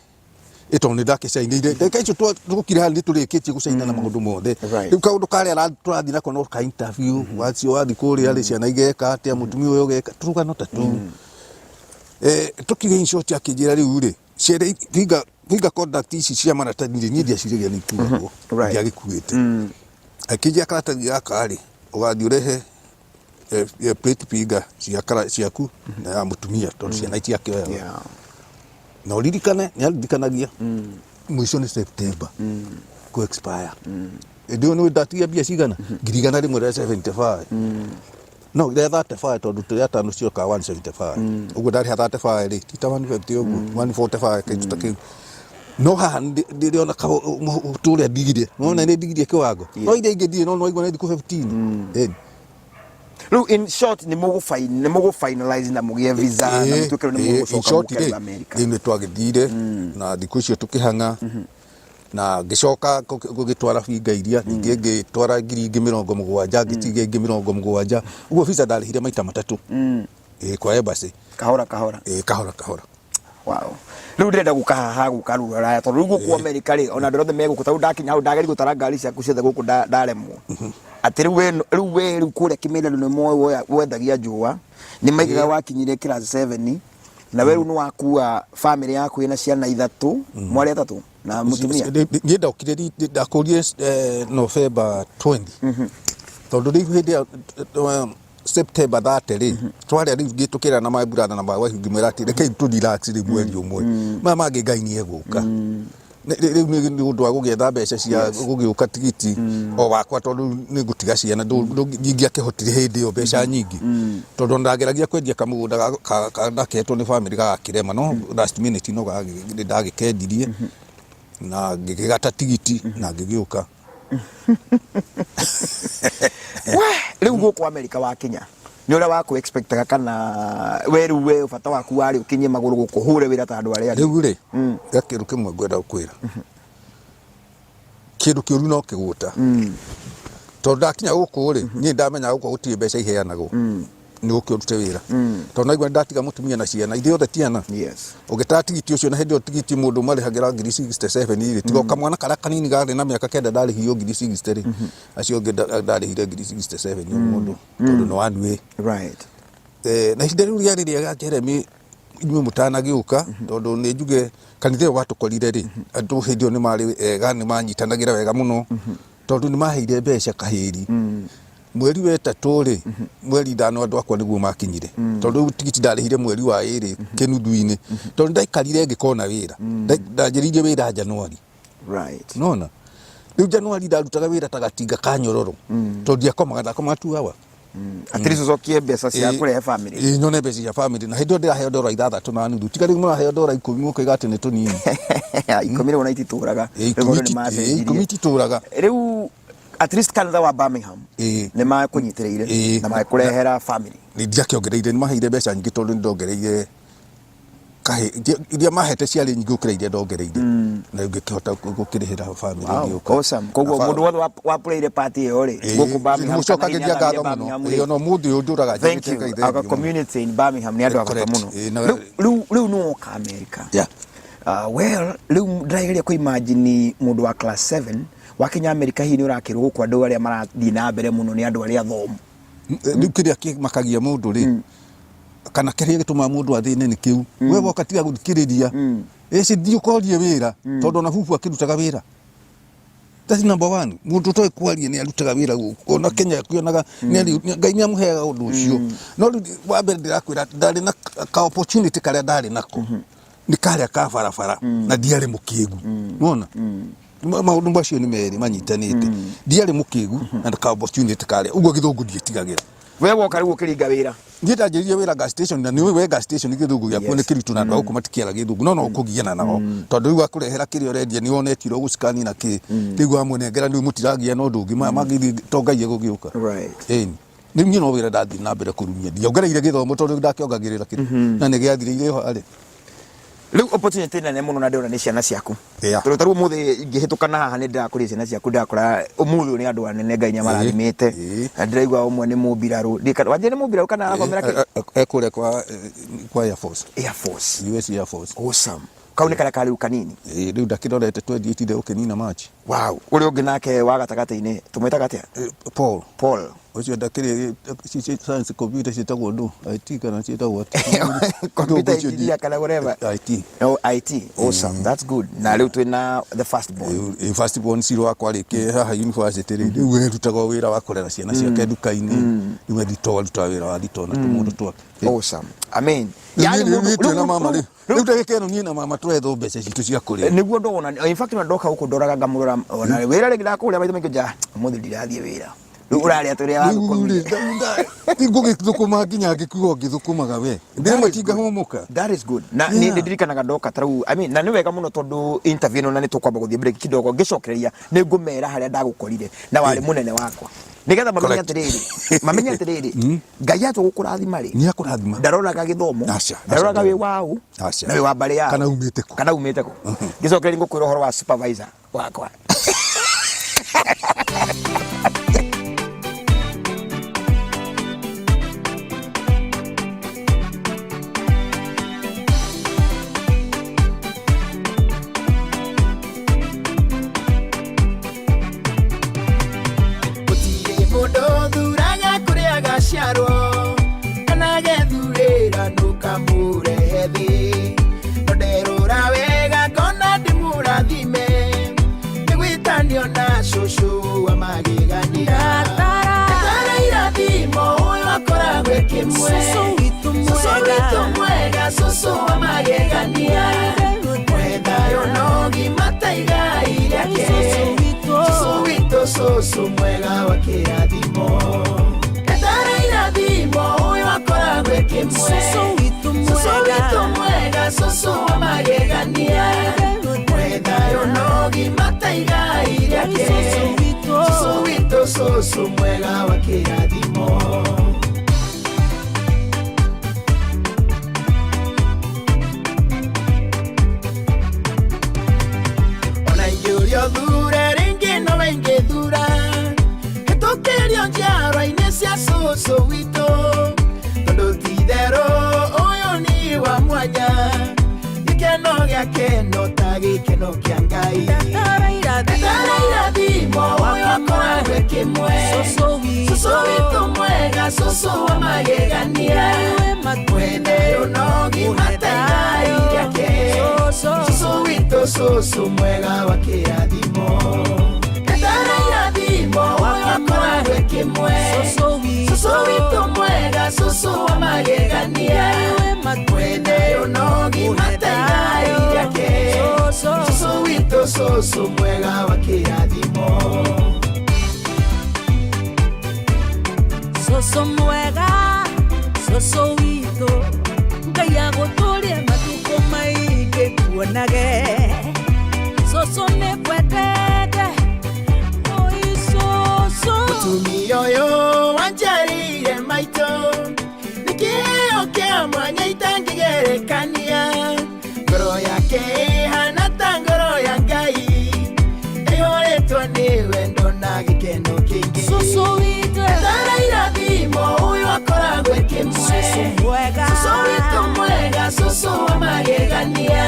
ĩ tondũ nĩ ndakĩcainĩire ndagĩka icio tũgũkire haha nĩ tũrĩkĩtie gũcaina na maũndũ mothe. Rĩu kaũndũ karĩa tũrathiĩ nako no ka interview wacio wathiĩ kũrĩa rĩ ciana igeka atĩa mũtumia ũyũ ũgeka tũrũgano ta tũu. Tũkiuge in short akĩnjĩra rĩu rĩ ciana hinga hinga conduct ici cia maratathi rĩ niĩ ndiaciragia nĩ ikuagwo ndiagĩkuĩte akĩnjĩra karatathi gaka rĩ ũgathiĩ ũrehe plate finger cia ciaku na ya mũtumia tondũ ciana itiakĩoyaga na ũririkane nĩ aririkanagia mũico nĩ September kũ expire ĩndĩ ĩyo nĩ ndatigia mbia cigana 175,000 no rĩa 35 tondũ tũrĩ atano cioka 175 ũguo ndarĩha 35 rĩ ti ta 150 ũguo 145 kĩndũ ta kĩu no haha ndĩrona tũrĩa ndigire nona nĩ ndigirie kĩwango no iria ingĩ ndirĩ no nwaigua nĩ thikũ 15. Ĩni. Rĩu in short nĩ mũgũ nĩ mũgũ finalize na mũgĩe visa na mũtuĩke rĩu nĩ In mũgũcoka short mũke rĩ America. Rĩu nĩ twagĩthire na thikũ icio tũkĩhang'a na ngĩcoka gũgĩtwara binga iria ningĩ ngĩtwara 70,000 ngĩtigia ingĩ 70 ũguo visa ndarĩhire maita matatũ. Ĩĩ, kwa embassy. Kahora kahora. Ĩĩ, kahora kahora. Wow. Rĩu ndĩrenda gũka haha gũka rũraya tondũ rĩu gũkũ America rĩ ona andũ othe megũkũ tarĩu ndakinya hau ndageria gũtara ngari ciaku ciothe gũkũ ndaremwo. Atĩ rĩu we rĩu we rĩu kũrĩa Kĩmera nĩ moĩ wendagia njũa, nĩ maigaga wakinyire class 7 na we rĩu nĩ wakua family yaku ĩna ciana ithatũ, mwarĩ atatũ na mũtumia. Niĩ ndokire ndakũrire November 20 tondũ rĩu hĩndĩ ya September 30 rĩ, twarĩa rĩu ngĩtũkĩra na my brother na my wife ngĩmwĩra atĩ rekei tũ relax rĩu mweri ũmwe, maya mangĩ Ngai nĩ egũka. Rĩu nĩ ũndũ wa gũgĩetha mbeca cia gũgĩũka tigiti o wakwa tondũ nĩ ngũtiga ciana, ndingĩakĩhotire hĩndĩ ĩyo mbeca nyingĩ tondũ ona ndageragia kwendia kamũgũnda ndaketwo nĩ bamĩrĩ gagakĩrema, no last minute no nĩ ndagĩkendirie na ngĩgĩgata tigiti na ngĩgĩũka. We, rĩu gũkũ Amerika wakinya nĩ ũrĩa waku expectaga kana we rĩu we bata waku warĩ ũkinyie magũrũ gũkũ hũre wĩra ta andũ arĩa angĩ? Rĩu rĩ, he kĩndũ kĩmwe ngwenda gũkwĩra, kĩndũ kĩũru no kĩgũta. Tondũ ndakinya gũkũ rĩ, niĩ ndamenya gũkũ gũtirĩ mbeca iheanagwo, nĩ ũke ũrute wĩra. Tondũ naigua nĩ ndatiga mũtumia na ciana, ithuĩ othe ti ana. Yes. Ũngĩtara tigiti ũcio na hĩndĩ ĩyo tigiti mũndũ marĩhagĩra ngiri 67 rĩ, tiga o kamwana karĩa kanini karĩ na mĩaka kenda ndarĩhirio ngiri 60 rĩ, acio angĩ ndarĩhire ngiri 67 o mũndũ tondũ nĩ one way. Right. Na ihinda rĩu rĩarĩ rĩega Jeremy inyuĩ mũtanagĩũka, tondũ nĩ njuge kanitha ĩyo watũkorire rĩ, andũ hĩndĩ ĩyo nĩ marĩ ega, nĩ manyitanagĩra wega mũno, tondũ nĩ maheire mbeca kahĩri. Mweri wa ĩtatũ rĩ, mweri ithano andũ akwa nĩguo makinyire, tondũ rĩu tigiti ndarĩhire mweri wa ĩrĩ kĩnuthu-inĩ, tondũ ndaikarire ngĩkona wĩra. Ndanjĩrĩirie wĩra Januari. Right. Nona rĩu Januari ndarutaga wĩra ta gatinga ka nyororo, tondũ ndiakomaga, ndakomaga 2 hours. At least ũcokie mbeca cia kũrehe family. Ĩĩ, nyone mbeca cia family, na hĩndĩ ĩyo ndĩraheo ndora 6.5, tiga rĩu mũraheo ndora 10 mũkoiga atĩ nĩ tũnini. 10 rĩu ona ititũraga. Ĩĩ, Rĩu maũndũ nĩ ĩĩ, 10 macenjirie. Ititũraga. Rĩu at least kanitha wa Birmingham nĩ makũnyitĩrĩire na magĩkũrehera family. Nĩ ndiakĩongereire, nĩ maheire mbeca nyingĩ tondũ nĩ ndongereire kahĩ iria mahete ciarĩ nyingĩ gũkĩra iria ndongereire, na rĩu ngĩkĩhota gũkĩrĩhĩra family ngĩũka. Awesome. Koguo mũndũ wothe wa playire part ĩyo rĩ, gũkũ Birmingham kana hihi Nĩmũcokagĩria nĩ ngatho athamire mũno. Birmingham Ĩĩ, rĩ. ona ũmũthĩ ũyũ ndũraga Thank njugĩte you. Ngai Our thengiũ mũno. community in Birmingham nĩ andũ a bata Correct. mũno. Ĩĩ, na Rĩu nĩ woka America. Yeah. Well, rĩu ndĩrageria kũ imagine mũndũ wa class 7 wakinya America, hihi nĩ ũrakĩrwo gũkũ andũ arĩa marathiĩ na mbere mũno nĩ andũ arĩa athomu. Rĩu kĩrĩa kĩmakagia mũndũ rĩ, kana kĩrĩa gĩtũmaga mũndũ athĩne nĩ kĩu, we woka tiga gũthikĩrĩria, ĩci thiĩ ũkorie wĩra, tondũ ona bubu akĩrutaga wĩra. That's number one. Mũndũ ũtoĩ kwaria nĩ arutaga wĩra gũkũ. Ona Kenya akĩonaga Ngai nĩ amũheaga ũndũ ũcio. No rĩu wa mbere ndĩrakwĩra ndarĩ na ka opportunity karĩa ndarĩ nako nĩ karĩa ka barabara, na ndiarĩ mũkĩgu. Nĩwona? Maũndũ macio nĩ merĩ manyitanĩte. Ndiarĩ mũkĩgu na ka opportunity karĩa. Ũguo gĩthũngũ ndiĩtigagĩra. We woka rĩu ũkĩringa wĩra. Niĩ ndanjĩrĩirie wĩra gas station, na nĩũĩ we gas station gĩthũngũ gĩakuo nĩ kĩritũ na andũ a gũkũ matikĩara gĩthũngũ, no no ũkũgiana nao tondũ rĩu akũrehera kĩrĩa ũrendia nĩ wonetire ũgũcikani na kĩ, rĩu wamũnengera rĩu mũtiragia na ũndũ ũngĩ maya mangĩ to Ngai egũgĩũka. Right. Ĩni rĩu niĩ no wĩra ndathiĩ na mbere kũrumia, ndiongereire gĩthomo tondũ ndakĩongagĩrĩra kĩrĩ na nĩ gĩathirĩire ho arĩ. Rĩu opportunity nene mũno na ndĩrona nĩ ciana ciaku. Yeah. Tondũ tarĩu ũmũthĩ ngĩhĩtũka na haha nĩ ndĩrakũria ciana ciaku, ndĩrakora ũmũthĩ ũyũ nĩ andũ anene Ngai nĩ amarathimĩte. Na ndĩraigua ũmwe nĩ mũmbirarũ. Wanjia nĩ mũmbirarũ kana arathomera kĩ? Ekũrĩa kwa Air Force. Air Force. US Air Force. Awesome. Kau nĩ karĩa karĩu kanini. Ĩĩ, rĩu ndakĩrorete 28 ũkĩnina March. Wow. Ũrĩa ũngĩ nake wa gatagatĩ-inĩ tũmwĩtaga atĩa? Paul. Paul. Ũcio ndakĩrĩ science computer ciĩtagwo ndũ IT kana ciĩtagwo atĩa? Computer engineer kana whatever. IT. Oh, IT. Awesome. That's good. Na rĩu twĩna the first born. Ĩĩ, first born Ciro wakwa arĩkia haha university rĩ, rĩu erutaga wĩra wa kũrera ciana ciake nduka-inĩ, rĩu ethitoo arutaga wĩra wa thitoo na tũmũndũ twake. Awesome. I mean, Rĩu yani niĩ- niĩ twĩna rĩu mama rĩ, rĩu ndagĩka ĩno niĩ na mama tũrethwo mbeca citũ cia kũrĩa. Nĩguo ndona, in fact, na ndoka gũkũ ndoraga ngamũrora ona wĩra rĩngĩ ndakũrĩa maitho maingĩ nja ũmũthĩ ndirathiĩ wĩra. Rĩu ũrarĩa tũrĩa Rĩu rĩ, wagũkomire. Ngũgĩthũkũma nginya ngĩkua ngĩthũkũmaga we. Ndĩmwe tingahũmũka. That is good. Na nĩ ndirikanaga ndoka ta rĩu, I mean, na nĩ wega mũno tondũ interview ĩno na nĩ tũkwamba gũthiĩ break kidogo, ngĩcokereria nĩ ngũmera harĩa ndagũkorire na warĩ mũnene wakwa. Nĩgetha mamenye Correct. atĩrĩrĩ, mamenye atĩrĩrĩ, Ngai atua gũkũrathima rĩ, Nĩ akũrathima. Ndaroraga gĩthomo, Aca, aca, ndaroraga wĩ waũ, Aca. na wĩ wa mbarĩ yao. Kana umĩte kũ. Kana umĩte kũ. Ngĩcokereria ngũkwĩra ũhoro wa supervisor wakwa. Gũtirĩ. Cũcũ mwega wa kĩrathimo. Etara irathimo ũyũ akoragwo e kĩmwe. Cũcũ witũ Cũcũ mwega. witũ mwega, cũcũ wa magegania. Mwethayo na ũgima ta igai rĩake. Cũcũ witũ. Cũcũ witũ, cũcũ mwega wa kĩrathimo. Ona ingĩũrio thure rĩngĩ nowe ingĩthura. Hĩtũkĩrio njiarwa-inĩ cia cũcũ witũ. Tondũ ti itherũ ũyũ nĩ wa mwanya. Gĩkeno gĩake no ta gĩkeno kĩa Ngai. Ndatara irathimo. Etara irathimo ũyũ akoragwo e kĩmwe. Cũcũ witũ. Cũcũ witũ mwega, cũcũ wa magegania. Ngai wĩ matu-inĩ. Mwethayo na ũgima ta igai rĩake. Cũcũ. Cũcũ witũ, cũcũ mwega wa kĩrathimo. Etara irathimo ũyũ akoragwo e kĩmwe. Cũcũ witũ. Cũcũ witũ mwega, cũcũ wa magegania. Ngai wĩ matu-inĩ. Mwethayo na ũgima ta igai rĩake. Cũcũ. Cũcũ witũ, cũcũ mwega wa kĩrathimo. Cũcũ mwega, cũcũ witũ, Ngai agũtũrie matukũ maingĩ tuonage. Cũcũ nĩ ngwendete, oi cũcũ. Mũtumia ũyũ wanjarĩire maitũ nĩ kĩheo kĩa mwanya itangĩgerekania. Ngoro yake ĩhana ta ngoro ya Ngai, ĩihũrĩtwo nĩ wendo na gĩkeno kĩingĩ. Cũcũ witũ, Etara irathimo ũyũ akoragwo e kĩmwe. cũcũ mwega. Cũcũ witũ mwega, cũcũ wa magegania.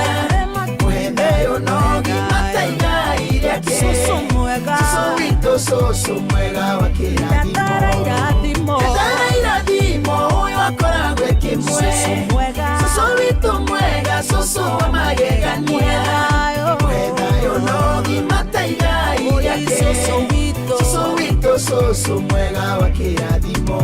Mwethayo na ũgima ta igai rĩake. Cũcũ mwega. Cũcũ witũ, cũcũ mwega wa kĩrathimo. Ndatara irathimo. Etara irathimo ũyũ akoragwo e kĩmwe. Cũcũ mwega. Cũcũ witũ mwega, cũcũ wa magegania. Mwethayo na ũgima ta igai Oi rĩake. cũcũ witũ. Cũcũ witũ, cũcũ mwega wa kĩrathimo.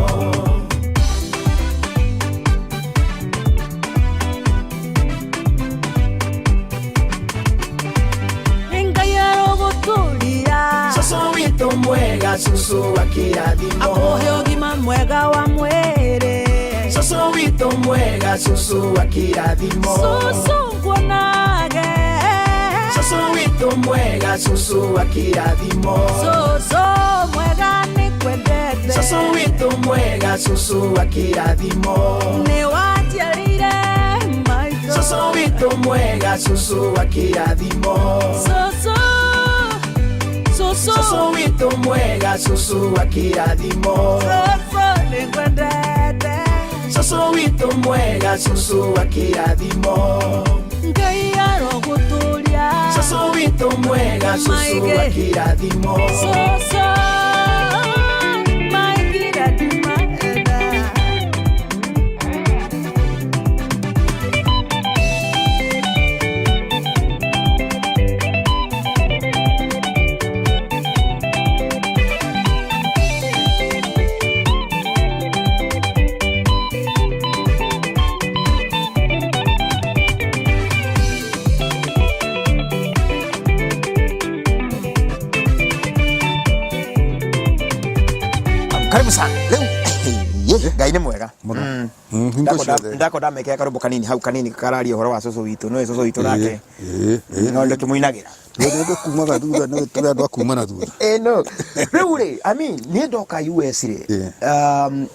Ngai arogũtũria. Cũcũ witũ mwega, cũcũ wa kĩrathimo. Akũhe ũgima mwega wa mwĩrĩ. Cũcũ witũ mwega, cũcũ wa kĩrathimo. Cũcũ nguonage. Cũcũ witũ mwega, cũcũ wa kĩrathimo. Cũcũ mwega nĩngwendete. Cũcũ witũ mwega, cũcũ wa kĩrathimo. Nĩ wanjiarĩire maitũ. Cũcũ witũ mwega, cũcũ wa kĩrathimo. Cũcũ, cũcũ, Cũcũ witũ mwega, cũcũ wa kĩrathimo. cũcũ nĩngwendete. Cũcũ witũ mwega, cũcũ wa kĩrathimo. Ngai arogũtũria. Cũcũ witũ mwega, cũcũ wa kĩrathimo. Cũcũ, maingĩrathima enda. Karibu sana. Rĩu Ngai nĩ mwega. Mũno. Hingo ciothe. Ndako ndamekĩra karũmbo kanini hau kanini kararia ũhoro wa cũcũ witũ nĩwe cũcũ witũ nake Ĩĩ, ĩĩ. no ndĩkĩmũinagĩra. Tũrĩ andũ kumaga thutha, nĩ tũrĩ andũ a kuma na thutha. No rĩu rĩ, I mean, niĩ ndoka US rĩ,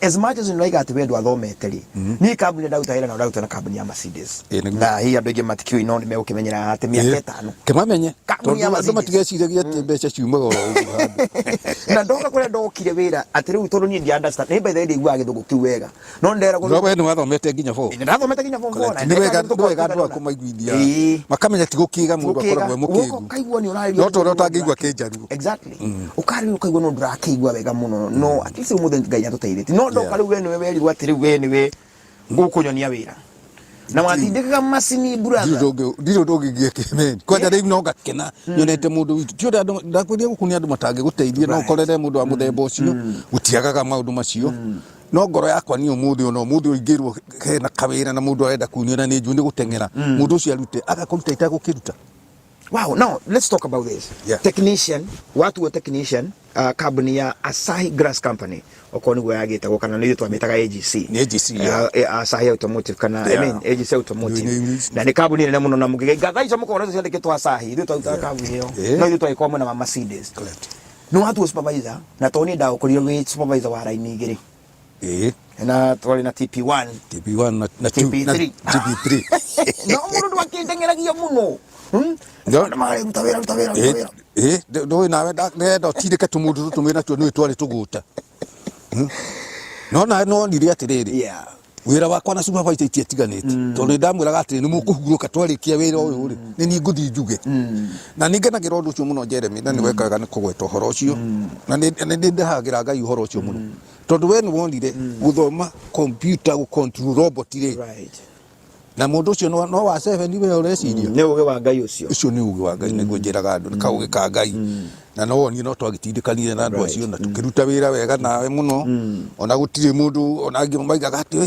as much as nĩraiga atĩ we ndwathomete rĩ, niĩ kambuni ndaruta wĩra na ndaruta na kambuni ya Mercedes. Ĩĩ, nĩguo. Na hihi andũ aingĩ matikĩũĩ no nĩmegũkĩmenyera atĩ mĩaka ĩtano Kĩmamenye. Kambuni ya Tondũ andũ Mercedes. matigeciragia atĩ mbeca ciumaga oro ũguo handũ. Na ndoka kũrĩa ndokire wĩra atĩ rĩu tondũ niĩ ndia understand nĩ by the way ndiaiguaga gĩthũngũ kĩu wega no nderagwo No we nĩ wathomete nginya form. Nĩ ndathomete nginya form four na Nĩ wega ndeka nĩ wega andũ gĩthũngũ akũmaiguithia. Ĩĩ. Makamenya ti gũkĩga mũndũ akoragwo e Gũkĩga. mũkĩgu. Ũkaigua nĩ ũrarĩrio No ta ũrĩa ũtangĩigua kĩnjaruo. Exactly. Ũkarĩrio ũkaigua no ndũrakĩigua wega mũno no at least ũmũthĩ Ngai nĩatũteithĩtie no ndoka Yeah. rĩu we nĩwe werirwo atĩ rĩu we nĩwe ngũkũnyonia wĩra na watindĩkaga macini brother. Ndirĩ ũndũ ũngĩ ingĩkĩmeni kwanja rĩu no ngakena nyonete mũndũ witũ ti ũrĩa andũ ndakwĩrire gũkũ nĩ andũ matangĩgũteithia no Right. ũkorere mũndũ wa mũthemba ũcio gũtiagaga maũndũ macio no ngoro yakwa niĩ ũmũthĩ ona ũmũthĩ ũyũ ingĩrwo hena kawĩra na mũndũ arenda kunio na nĩ njũĩ nĩ gũteng'era mũndũ ũcio arute agakũruta itagũkĩruta. Wow, now let's talk about this. Technician, watu wa technician kambuni ya Asahi Glass Company okorwo niguo yagĩtagwo kana nĩ ithuĩ twamĩtaga AGC. Nĩ AGC, yeah. Asahi Automotive kana I mean AGC Automotive. Na nĩ kambuni nene mũno na mũngĩgĩinga thaa icio mũkona ciandĩkĩtwo Asahi, ithuĩ twarutaga kambuni ĩyo. No ithuĩ twagĩkorwo mwena wa Mercedes. Correct. Nĩ watuo supervisor na tondũ niĩ ndagũkorire wĩ supervisor wa raini igĩrĩ. Na twarĩ na TP1 TP1 na 2 na TP3. TP3. No mũndũ ndwakĩndeng'eragia mũno. Andũ marĩ ruta wĩra ruta wĩra ruta wĩra. Ndũĩ nawe ndĩrenda ũtindĩke tũmũndũ tũtũ mwĩ natuo nĩũĩ twarĩ tũgũta. No nawe nĩwonire atĩrĩrĩ, wĩra wakwa na supervisor itiatiganĩte tondũ nĩndamwĩraga atĩrĩ nĩ mũkũhurũka twarĩkia wĩra ũyũ rĩ nĩ niĩ ngũthiĩ njuge. Na nĩ ngenagĩra ũndũ ũcio mũno Jeremy, na nĩ weka wega nĩ kũgweta ũhoro ũcio, na nĩ ndĩhagĩra Ngai ũhoro ũcio mũno tondũ we nĩ wonire gũthoma computer gũ control robot rĩ, na mũndũ ũcio no wa 7 we ũreciria. Nĩ ũgĩ wa Ngai ũcio. Ũcio nĩ ũgĩ wa Ngai, nĩguo njĩraga andũ nĩ kaũgĩ ka Ngai. Na no wonire no twagĩtindĩkanire na andũ acio na tũkĩruta wĩra wega nawe mũno, ona gũtirĩ mũndũ ona angĩ maigaga atĩ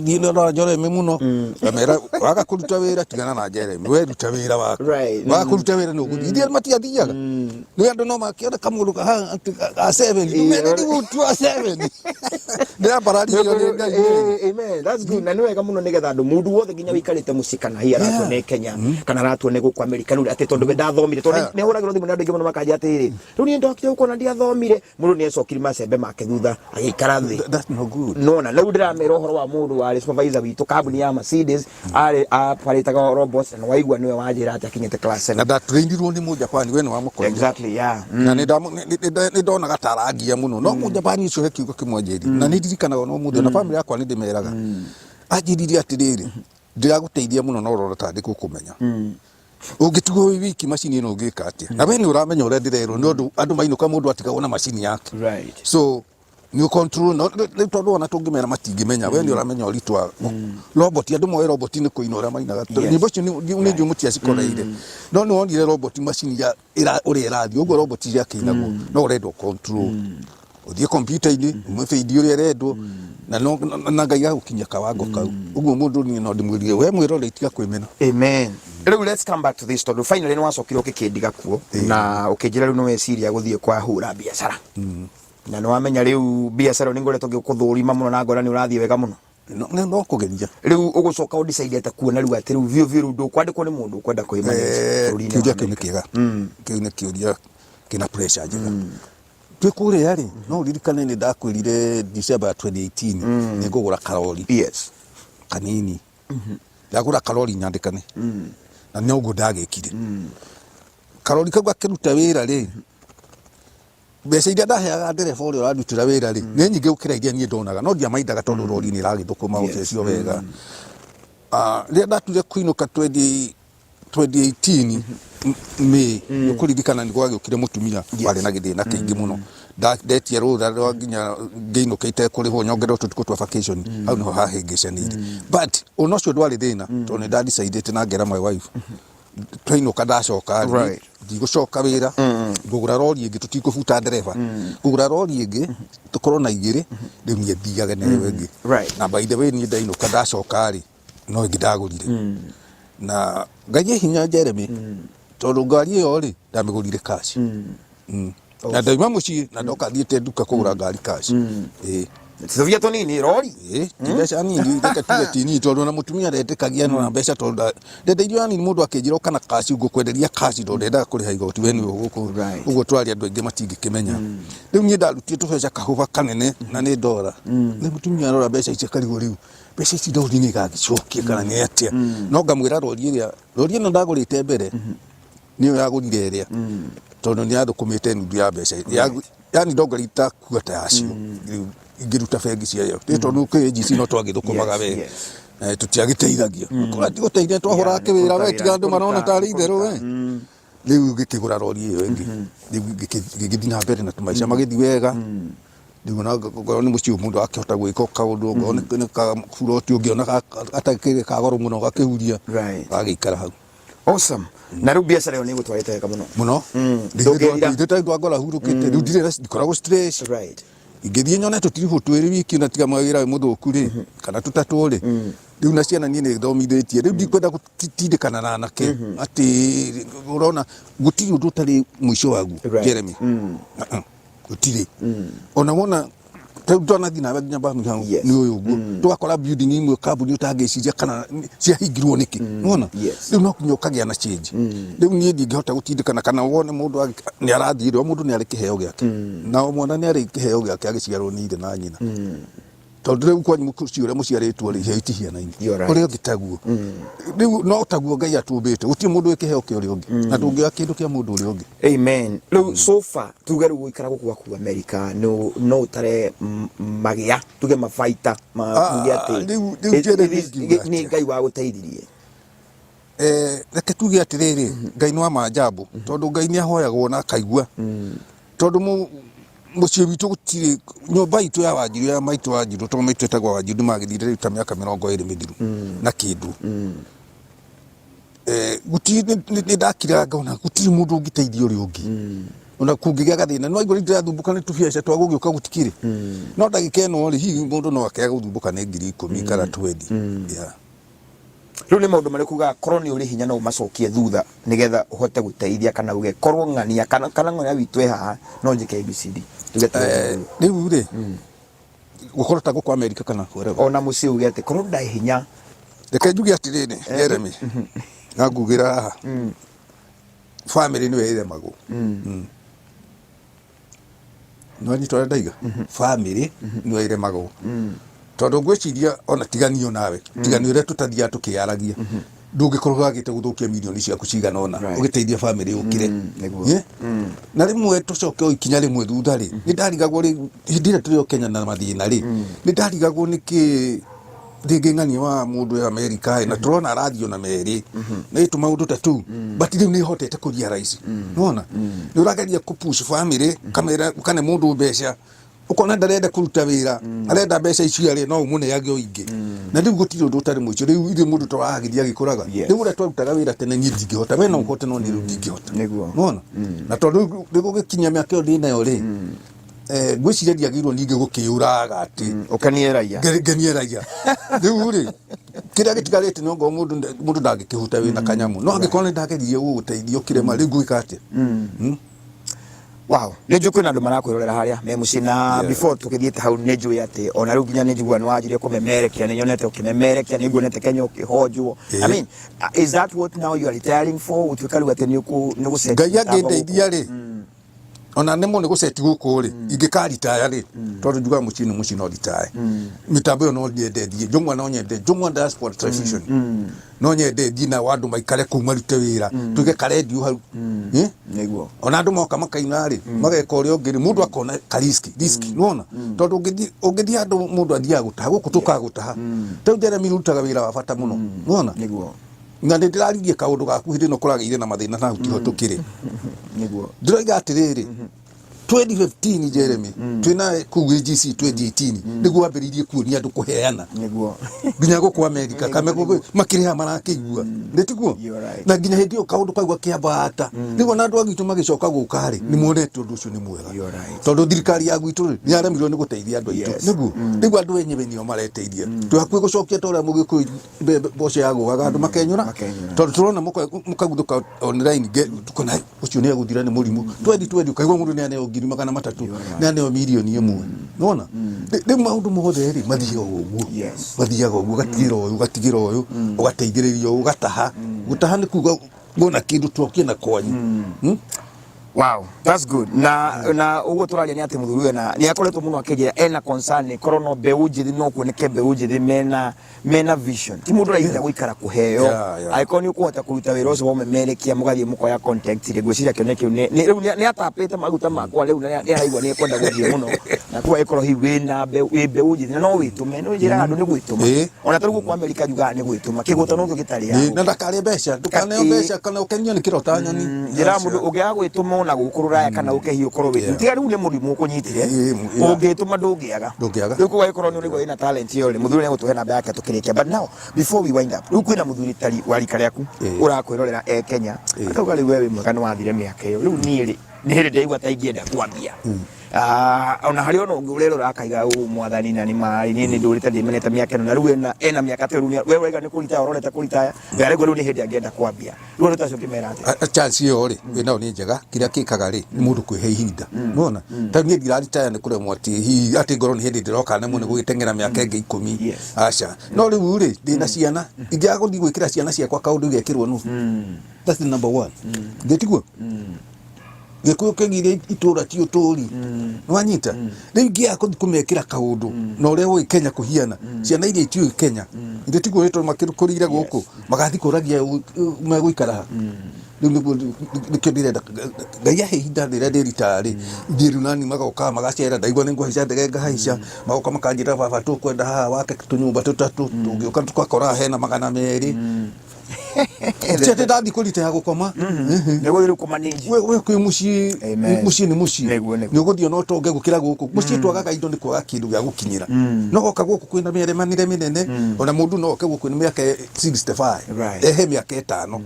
thiĩ rora Jeremy mũno, ngamera waga kũruta wĩra tigana na Jeremy, we ruta wĩra waku. Waga kũruta wĩra nĩ ũgũthiĩ. Ithuĩ matiathiaga. Nĩ andũ no makĩona kamũndũ kaha atĩ ga 7 ndũmene nĩ gũtua 7 ndĩrambararirio nĩ Ngai. Amen. That's good. Na nĩ wega mũno nĩgetha andũ mũndũ wothe nginya wĩikarĩte mũciĩ kana hihi aratua nĩ Kenya kana aratua nĩ gũkũ Amerika rĩu atĩ tondũ we ndathomire tondũ nĩ hũragĩrwo thimũ nĩ andũ aingĩ mũno makanjia atĩrĩrĩ rĩu niĩ ndokire gũkũ na ndiathomire mũndũ nĩ acokirie macembe make thutha agĩikara thĩ. That's no good. Nona rĩu ndĩramera ũhoro wa mũndũ warĩ supervisor witũ kambuni ya Mercedes arĩ aparĩtaga robots na waigua nĩwe wanjĩra atĩ akinyĩte class 7. Na ndatrainirwo nĩ Mũjapani, we nĩ wamũkorire. Exactly, yeah. Na nĩ ndonaga ta arangia mũno, no Mũjapani ũcio he kiugo kĩmwe anjĩrire na nĩ ndirikanaga ona ũmũthĩ, ona famĩlĩ yakwa nĩ ndĩmeraga. Anjĩrire atĩrĩrĩ, ndĩragũteithia mũno no ũrona ta ndĩgũkũmenya. Ũngĩtigwo wĩ wiki macini ĩno ũngĩka atĩa? Na we nĩ ũramenya ũrĩa ndĩrerwo nĩ ũndũ andũ mainũka mũndũ atigagwo na macini yake. So nĩ control no rĩu tondũ ona tũngĩmera matingĩmenya, we nĩ ũramenya ũritũ wa robot. Andũ moĩ robot nĩ kũina ũrĩa mainaga. Nyĩmbo icio nĩ njũĩ mũtiacikoreire, no nĩ wonire robot macini ya ũrĩa ĩrathiĩ ũguo robot ciakĩinagwo, no ũrendwo control ũthiĩ kompiuta-inĩ ũmĩbĩindi ũrĩa ĩrendwo na no na Ngai agũkinyia kawango kau ũguo mũndũ niĩ no ndĩmwĩrire we mwĩrore tiga kwĩmena. Amen. Rĩu let's come back to this tondũ finally nĩ wacokire ũgĩkĩndiga kuo na ũkĩnjĩra rĩu nĩ weciria gũthiĩ kwa hũra biacara. Na nĩ wamenya rĩu biacara ĩyo nĩ ngoretwo ngĩkũthũrima mũno na ngona nĩ ũrathiĩ wega mũno. No kũgeria. Rĩu ũgũcoka ũ decide atĩa kuona rĩu atĩ rĩu biũ biũ rĩu ndũkwandĩkwo nĩ mũndũ ũkwenda kwĩ manage bũrũri-inĩ wa Kĩũria kĩu nĩ Amerika? Kĩega. Kĩu nĩ kĩũria kĩna pressure njega. Twĩ kũrĩa rĩ, no ũririkane nĩ ndakwĩrire December ya 2018 nĩ ngũgũra karori kanini. Ndagũra karori nyandĩkane. Na noguo ndagĩkire. Karori kau gakĩruta wĩra rĩ, mbeca iria ndaheaga ndereba ũrĩa ũrandutĩra wĩra rĩ, nĩ nyingĩ gũkĩra iria niĩ ndonaga, no ndiamaindaga tondũ rori nĩ ĩragĩthũkũma ũcio wega. Rĩrĩa ndatuire kũinũka 2018 May, nĩ ũkũririkana nĩ gwagĩũkire mũtumia warĩ na gĩthĩna kĩingĩ mũno. Ndetia rũtha rwa nginya ngĩinũka itekũrĩhwo nyongererwo tũtukũ twa vacation, hau nĩho hahĩngĩcanĩire. But ona ũcio ndwarĩ thĩna tondũ nĩ ndadecidĩte na ngera my wife twainũka ndacoka rĩ, ndigũcoka wĩra, ngũgũra rori ĩngĩ, tũtikũbuta ndereba, ngũgũra rori ĩngĩ tũkorwo na igĩrĩ, rĩu niĩ thiage na ĩyo ĩngĩ. Na by the way niĩ ndainũka ndacoka rĩ, no ĩngĩ ndagũrire na Ngai e hinya Jeremy, tondũ ngari ĩyo rĩ ndamĩgũrire cash. Na ndauma mũciĩ na ndoka thiĩte nduka kũgũra ngari cash. Ĩĩ. Tũbia tũnini rori. Ĩĩ, ti mbeca nini, reke tuge ti nini tondũ ona mũtumia ndetĩkagia na mbeca tondũ ndendeirio ya nini mũndũ akĩnjĩra ũka na cash ngũkwenderia cash tondũ ndendaga kũrĩha igoti we nĩwe ũgũkũ. Ũguo twarĩ andũ aingĩ matingĩkĩmenya. Rĩu niĩ ndarutire tũbeca kahũba kanene na nĩ ndora. Rĩu mũtumia arora mbeca ici akarigwo rĩu mbeca ici rori nĩ ĩgagĩcokia kana nĩ atĩa. No ngamwĩra rori ĩrĩa rori ĩno ndagũrĩte mbere nĩyo yagũrire ĩrĩa tondũ nĩ yathũkũmĩte nuthu ya mbeca yani ndongerita kuata yacio rĩu ingĩruta bengi ciayo nĩ tondũ kwĩ AGC no twagĩthũkũmaga we tũtiagĩteithagia kũrĩa tigũteithia twahũraga kĩwĩra we tiga andũ marona tarĩ itherũ we rĩu ngĩkĩgũra rori ĩyo ĩngĩ rĩu ngĩgĩthiĩ na mbere na tũmaica magĩthiĩ wega rĩu ona ngorwo nĩ mũciĩ mũndũ akĩhota gwĩka kaũndũ ongorwo nĩ kaburoti ũngĩona gatakĩrĩ ka goro mũno ũgakĩhuria gagĩikara hau. Awesome. Na rĩu biacara ĩyo nĩ ĩgũtwarĩte wega mũno. Mũno. Ndũngĩrira. Ithuĩ ta twangora hurũkĩte rĩu ndirĩ na ndikoragwo stress. Ingĩthiĩ nyone tũtiribũ twĩrĩ wiki na tiga wĩra wĩ mũthũku rĩ kana tũtatũ rĩ. Rĩu na ciana niĩ nĩ thomithĩtie, rĩu ndikwenda gũtindĩkana na anake atĩ ũrona gũtirĩ ũndũ ũtarĩ mũico waguo. Jeremy. Uh-uh. Gũtirĩ. Ona wona rĩu twanathiĩ nawe nginya Birmingham nĩ ũyũ ũguo tũgakora building imwe kambuni ũtangĩciria kana ciahingirwo nĩkĩ, nĩwona? Rĩu no nginya ũkagĩa na change. Rĩu niĩ ndingĩhota gũtindĩkana kana wone mũndũ nĩ arathiĩ rĩ, o mũndũ nĩ arĩ kĩheo gĩake, na o mwana nĩ arĩ kĩheo gĩake agĩciarwo nĩ ithe na nyina, tondũ rĩu kwanyu mũciĩ ũrĩa mũciarĩtwo rĩ, iheo itihianaine. You're right. Ũrĩa ũngĩ taguo, rĩu no taguo Ngai atũmbĩte, gũtirĩ mũndũ wĩ kĩheo kĩa ũrĩa ũngĩ, na ndũngĩoya kĩndũ kĩa mũndũ ũrĩa ũngĩ. Amen. Rĩu so far tuge rĩu gũikara gũkũ gwaku America no no ũtare magĩa tuge mabaita ma Ah, tuge atĩ rĩu Jeremy ingiuga nĩ atĩa? Ngai wagũteithirie. Reke tuge atĩrĩrĩ, Ngai nĩ wa manjambo, tondũ Ngai nĩ ahoyagwo na akaigua, tondũ mũciĩ witũ gũtirĩ nyũmba itũ ya Wanjiru, ya maitũ Wanjiru, tondũ maitũ etagwo Wanjiru, nĩ magĩthire rĩu ta mĩaka 20 mĩthiru na kĩndũ. Gũtirĩ nĩ ndakiraga ngona gũtirĩ mũndũ ũngĩteithia ũrĩa ũngĩ, ona kũngĩgĩa gathĩna no aigua rĩu ndĩrathumbũka nĩ tũbiaca twa gũgĩũka gũtikĩrĩ, no ndagĩka ĩno rĩ, hihi mũndũ no akĩaga gũthumbũka nĩ 10,000 kana 20, yeah. Rĩu nĩ maũndũ marĩkũ ugaga korwo nĩ ũrĩ hinya no ũmacokie thutha nĩgetha ũhote gũteithia, kana uge korwo ng'ania kana ng'ania witũ ĩ haha no njĩke ABCD, tuge Rĩu rĩ, gũkorwo ta gũkũ America kana wherever. Ona mũciĩ uge atĩ korwo ndarĩ hinya. Reke njuge atĩrĩrĩ, Jeremy, na ngugĩra haha, family nĩyo ĩremagwo. Nĩwanyita ũrĩa ndaiga? Family nĩyo ĩremagwo, tondũ ngwĩciria ona tiganio nawe, tiganio ũrĩa tũtathiaga tũkĩaragia, ndũngĩkorwo wagĩte gũthũkia mirioni ciaku cigana ũna ũgĩteithia family ũkĩre. Nĩguo. Eh? Na rĩmwe tũcoke o ikinya rĩmwe thutha rĩ, nĩ ndarigagwo rĩ, hĩndĩ ĩrĩa tũrĩ o Kenya na mathĩna rĩ, nĩ ndarigagwo nĩkĩ rĩngĩ ng'ania wa mũndũ ya Amerika ĩ, na tũrona arathiĩ ona merĩ na ĩ tũmaũndũ ta tũu, but rĩu nĩ hotete kũ realize, nĩwona nĩ ũrageria kũ push family, ũkamera ũkane mũndũ mbeca, ũkona ndarenda kũruta wĩra, arenda mbeca icio arĩ no ũmũneage o ingĩ, na rĩu gũtirĩ ũndũ ũtarĩ mũico. Rĩu ithuĩ mũndũ tũragĩthiĩ agĩkũraga. Rĩu ũrĩa twarutaga wĩra tene, niĩ ndingĩhota, we no ũhote, no niĩ rĩu ndingĩhota. Nĩwona? Na tondũ rĩu gũgĩkinya mĩaka ĩyo ndĩnayo rĩ, ngwĩciria ndiagĩrĩirwo ningĩ gũkĩũraga atĩ Ũkenie raia. Ngenie raia. Rĩu rĩ, kĩrĩa gĩtigarĩte no ngorwo mũndũ ndangĩkĩhuta wĩna kanyamũ, no angĩkorwo nĩ ndageririe gũgũteithia ũkĩrema, rĩu ngwĩka atĩa? Wow, nĩ njũĩ kwĩna andũ marakwĩrorera harĩa me mũciĩ na before tũgĩthiĩte hau, nĩ njũĩ atĩ ona rĩu nginya nĩ njiguaga nĩ wanjirie kũmemerekia, nĩ nyonete ũkĩmemerekia, nĩ nguonete Kenya ũkĩhonjwo. I mean, is that what now you are retiring for, gũtuĩka rĩu atĩ nĩ ũgũcenjia Ngai mĩtambo gũkũ? angĩndeithia rĩ, ona nĩ mũno gũceti gũkũ rĩ, ingĩkaritaya rĩ, tondũ njugaga mũciĩ nĩ mũciĩ, no ritaya mĩtambo ĩyo, no nyende thiĩ Njũng'wa, no nyende Njũng'wa Diaspora Television, no nyende thiĩ nao andũ maikare kũu marute wĩra, tuge karendio hau. Eh? Ona andũ moka makaina rĩ, mageka ũrĩa ũngĩ rĩ, mũndũ akona ka risk risk, nĩwona? Tondũ ũngĩthiĩ andũ, mũndũ athiaga gũtaha gũkũ, tũkaga gũtaha. Rĩu Jeremy rutaga wĩra wa bata mũno, nĩwona? Na nĩ ndĩraririe kaũndũ gaku hĩndĩ ĩno kũragĩire na mathĩna na hau tiho tũkĩrĩ. Ndĩroiga atĩrĩrĩ, 2015, Jeremy, twĩna kũu AGC 2018 nĩguo wambĩrĩirie kuonia andũ kũheana nginya gũkũ Amerika kamego makĩrĩha marakĩigua nĩ tiguo? You're right. Na nginya hĩndĩ ĩyo kaũndũ kau gakĩambata, rĩu ona andũ a gwitũ magĩcoka gũka rĩ, nĩ monete ũndũ ũcio nĩ mwega. You're right. Tondũ thirikari ya gwitũ rĩ, nĩ yaremirwo nĩ gũteithia andũ aitũ. Nĩguo rĩu andũ enyewe nĩo mareteithia, twĩ hakuhĩ gũcokia ta ũrĩa mũgĩkũyũ mbembe mboco yagũaga andũ makenyũra. Makenyũra. Tondũ tũrona mũkaguthũka online, tukona ũcio nĩ egũthira nĩ mũrimũ twendi twendi, ũkaigua mũndũ nĩ aneo 300,000, nĩ aneo 1 mirioni. Nĩwona? Rĩu maũndũ mothe rĩ, mathiaga ũguo. Mathiaga ũguo, ũgatigĩra ũyũ, ũgatigĩra ũyũ, ũgateithĩrĩria ũyũ, ũgataha. Gũtaha nĩ kuga wona kĩndũ tokie na kwanyu. Wow, that's good. Na uguo tũraria nĩ atĩ mũthuri ũyũ na nĩ akoretwo mũno akĩnjĩra ena concern korwo no mbeũ njĩthĩ, no kuoneke mbeũ njĩthĩ mena vision, ti mũndũ ũraigĩra gũikara kũheo. Angĩkorwo nĩ ũkũhota kũruta wĩra ũcio wa ũmemerekia, mũgathiĩ mũkoya contact rĩ, ngwĩciria kĩoneki kĩu rĩu nĩ atapĩte maguta makwa rĩu na nĩ araigua nĩ ekwenda gũthiĩ mũno, na koguo angĩkorwo hihi wĩna mbeũ, wĩ mbeũ njĩthĩ na no wĩtũme, nĩ njĩraga andũ nĩ gwĩtũma. Ona ta rĩu gũkũ Amerika njugaga nĩ gwĩtũma, kĩgũta nokĩo gĩtarĩ Na ndakarĩe mbeca, ndũkaneo mbeca kana ũkenio nĩ kĩrota nyoni. Njĩraga mũndũ ũngĩaga gwĩtũma ona gũkũ rũraya kana ũke hihi ũkorwo wĩ tiga rĩu nĩ mũrimũ ũkũnyitire, ũngĩtũma ndũngĩaga. Ndũngĩaga. Rĩu koguo angĩkorwo nĩ ũraigua wĩna talent ĩyo rĩ, mũthuri nĩ egũtũhe namba yake tũkĩrĩkia. But now before we wind up, rĩu kwĩna mũthuri tari wa rika rĩaku ũrakwĩrorera e Kenya, akauga rĩu we wĩ mwega, nĩ wathire mĩaka ĩyo, rĩu niĩ rĩ, nĩ hĩndĩ ndaigua ta ingĩenda kwambia. Ah, ona harĩ ona ũngĩ ũrerora akaiga ũ mwathani na nĩ marĩ niĩ nĩ ndũrĩte ndĩmenete mĩaka ĩno na rĩu ena ena mĩaka ta rĩu we waiga nĩ kũritaya ũrorete kũritaya we arĩguo rĩu nĩ hĩndĩ angĩenda kwambia rĩu andũ ta acio ũngĩmera atĩa? Chance ĩyo rĩ wĩ nayo nĩ njega. Kĩrĩa kĩkaga rĩ nĩ mũndũ kwĩhe ihinda, nĩwona ta niĩ ndiraritaya nĩ kũremwo atĩ hihi atĩ ngorwo nĩ hĩndĩ ndĩroka nemwo nĩ gũgĩteng'era mĩaka ĩngĩ 10. Aca, no rĩu rĩ ndĩna ciana, ingĩaga gũthiĩ gwĩkĩra ciana ciakwa kaũndũ igekĩrwo nũ? That's the number one. Gĩtiguo gĩkũyũ kĩgire itũra ti ũtũri, nĩwanyita? Rĩu ingĩaga kũthiĩ kũmekĩra kaũndũ na ũrĩa ũĩ Kenya kũhiana, ciana iria itiũĩ Kenya ithe tiguo rĩtwa makĩkũrĩire gũkũ, magathiĩ kũragia megũikara ha? Rĩu nĩguo nĩkĩo ndĩrenda Ngai ahe ihinda rĩrĩa ndĩritaga rĩ, thiĩ rĩu nani magoka magacera, ndaigua nĩ ngũhaica ndege ngahaica, magoka makanjĩra, "Baba, tũkwenda haha wake tũnyũmba tũtatũ." Tũngĩũka tũgakora hena 200. Ti atĩ ndathiĩ kũrita ya gũkoma. Nĩ gũthiĩ rĩu kũmanĩnji. We kwĩ mũciĩ. Amen. Mũciĩ nĩ mũciĩ. Nĩguo. Nĩ ũgũthiĩ ona ũtonge gũkĩra gũkũ mũciĩ. Twagaga indo nĩ kwaga kĩndũ gĩa gũkinyĩra. No goka gũkũ kwĩna mĩaremanĩre mĩnene, ona mũndũ no oke gũkũ nĩ mĩaka 65, ehe mĩaka 5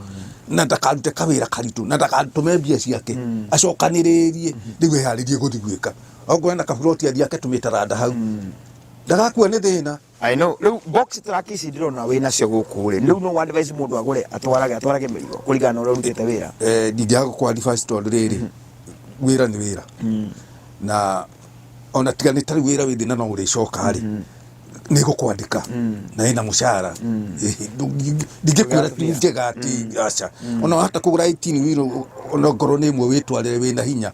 na ndakarute kawĩra karitũ na ndagatũme mbia ciake, acokanĩrĩrie rĩu eharĩrie gũthiĩ gwĩka okorwo ena kaburoti, athiĩ ake tũmĩtaranda hau, ndagakua nĩ thĩna. I know. Rĩu box truck ici ndĩrona wĩ nacio gũkũ rĩ, rĩu no advice mũndũ agũre atwarage mĩrigo kũringana na ũrĩa ũrutĩte wĩra? Ndingĩaga gũkũ advice tondũ rĩrĩ, wĩra nĩ wĩra, na ona tiga nĩ tarĩu wĩra wĩ thĩna no ũrĩcoka rĩ, nĩ gũkwandĩka na ĩna mũcara. Ndingĩkwĩra ti njega atĩ aca. Ona wahota kũgũra 18 wheel, ona ngorwo nĩ ĩmwe wĩtwarĩre wĩna hinya,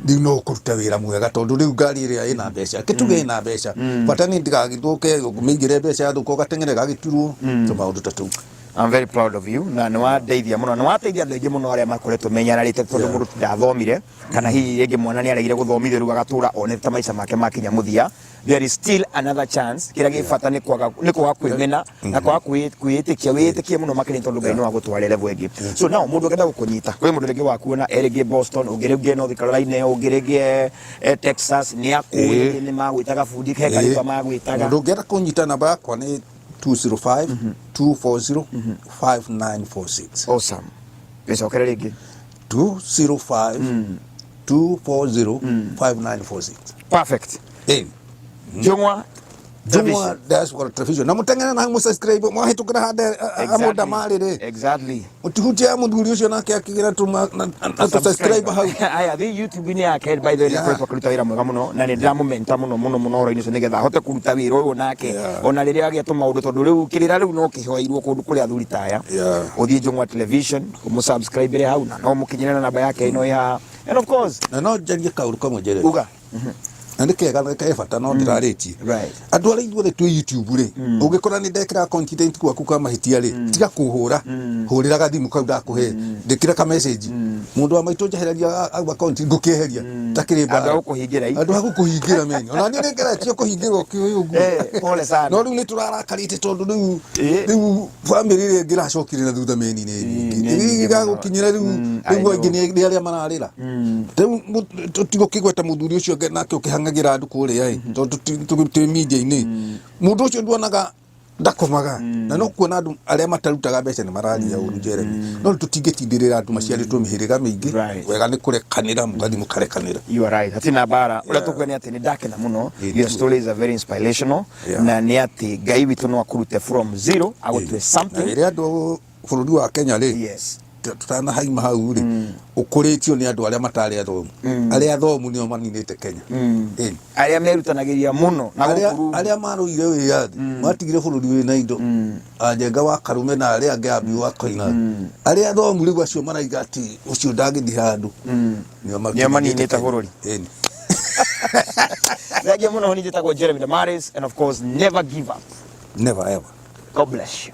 rĩu no ũkũruta wĩra mwega tondũ rĩu ngari ĩrĩa ĩna mbeca, kĩtuge ĩna mbeca, bata nĩ ndĩgagĩthũke, ũmĩigĩre mbeca, yathũka ũgateng'ere gagĩturwo, tũmaũndũ ta tũu. I'm very proud of you na nĩ wandeithia mũno, nĩ wateithia andũ aingĩ mũno arĩa makoretwo menyararĩte tondũ mũndũ ndathomire, kana hihi rĩngĩ mwana nĩ aregire gũthomithio, rĩu agatũra onete ta maica make makinya mũthia. There is still another chance. Kĩrĩa gĩ bata nĩ kwaga kwĩmena na kwaga kwĩĩtĩkia, wĩĩtĩkie mũno makĩria tondũ Ngai no agũtware level ĩngĩ. So now mũndũ ũngĩenda gũkũnyita, kwĩ mũndũ rĩngĩ wakuona e rĩngĩ Boston, ũngĩ rĩngĩ North Carolina, ũngĩ rĩngĩ e Texas, nĩ akũĩ, rĩngĩ nĩ magwĩtaga bundi, he karĩtwa magwĩtaga. Mũndũ ũngĩenda kũnyita, namba yakwa nĩ 205 240 5946. Awesome. Gĩcokere rĩngĩ. 205 240 5946. Perfect. Njũng'wa. Jumwa Diaspora Television, na muteng'ere na mu subscribe mwahĩtũkĩra hande amũnda marĩ rĩ, mũtihutie mũthuri ũcio nake akĩgĩra tũma na tũ subscribe hau. Aya, thi YouTube-inĩ yake, by the way, nĩ akoretwo akĩruta wĩra mwega mũno na nĩ ndĩramũmenta mũno mũno mũno ũhoro-inĩ ũcio nĩgetha ahote kũruta wĩra ũyũ nake ona rĩrĩa agĩa tũmaũndũ, tondũ rĩu kĩrĩra rĩu no kĩhoeirwo kũndũ kũrĩa athuri ta aya. Ũthiĩ Njũng'wa Television ũmũsubscribe hau na no mũkinyĩre na namba yake ĩno ĩ haha, and of course Na no njarie kaũndũ kamwe njere. Uga. Na nĩ kega na ke bata no ndĩrarĩtie. Andũ arĩa ithuothe twĩ YouTube rĩ, ũngĩkora nĩ ndekĩra content gwaku ka mahĩtia rĩ, tiga kũhũra, hũrĩra gathimũ kau ndakũhe, ndĩkĩra ka message, "Mũndũ wa maitũ, njehereria au account," ngũkĩeheria takĩrĩ Andũ a mbara. gũkũhingĩra i. Andũ a gũkũhingĩra meni, ona niĩ nĩngeretie kũhingĩrwo kĩũĩ ũguo. Pole sana. No rĩu nĩ tũrarakarĩte tondũ rĩu rĩu bamĩrĩ ĩrĩa ĩngĩ ĩracokire na thutha meni nĩ nyingĩ. Nĩ nyingĩ mũno. Gagũkinyĩra rĩu I rĩu know. aingĩ nĩ arĩa mararĩra rĩu. Tũtigũkĩgweta mũthuri ũcio ũngĩ nake ũkĩhang'agĩra andũ kũrĩa ĩ, tondũ twĩ media-inĩ, mũndũ ũcio nduonaga ndakomaga na no kuona andũ arĩa matarutaga mbeca nĩ mararia ũru Jeremy, no rĩu tũtingĩtindĩrĩra andũ maciarĩtwo mĩhĩrĩga mĩingĩ. Wega nĩ kũrekanĩra, mũgathiĩ mũkarekanĩra. You are right. Hatirĩ na mbara. Ũrĩa tũkuga nĩ atĩ nĩ ndakena mũno. Your story is a very inspirational. Na nĩ atĩ Ngai witũ no akũrute from zero agũtue Na something. rĩrĩa andũ bũrũri wa Kenya rĩ, tutanahaima hau rĩ, ũkũrĩtio nĩ andũ arĩa matarĩ athomu. Arĩa athomu nĩo maninĩte Kenya. Ĩni. Arĩa merutanagĩria mũno na arĩa gũkũ rungu. Arĩa marũire wĩyathi matigire bũrũri wĩna indo, anjenga wa Karume na arĩa angĩ ambi wa Koina, arĩa athomu rĩu acio maraiga atĩ ũcio ndangĩthiĩ handũ, nĩo Nĩo maninĩte Kenya. bũrũri. Ĩni. Thengia mũno. Niĩ njĩtagwo Jeremy Damaris, and of course never give up. Never ever. God bless you.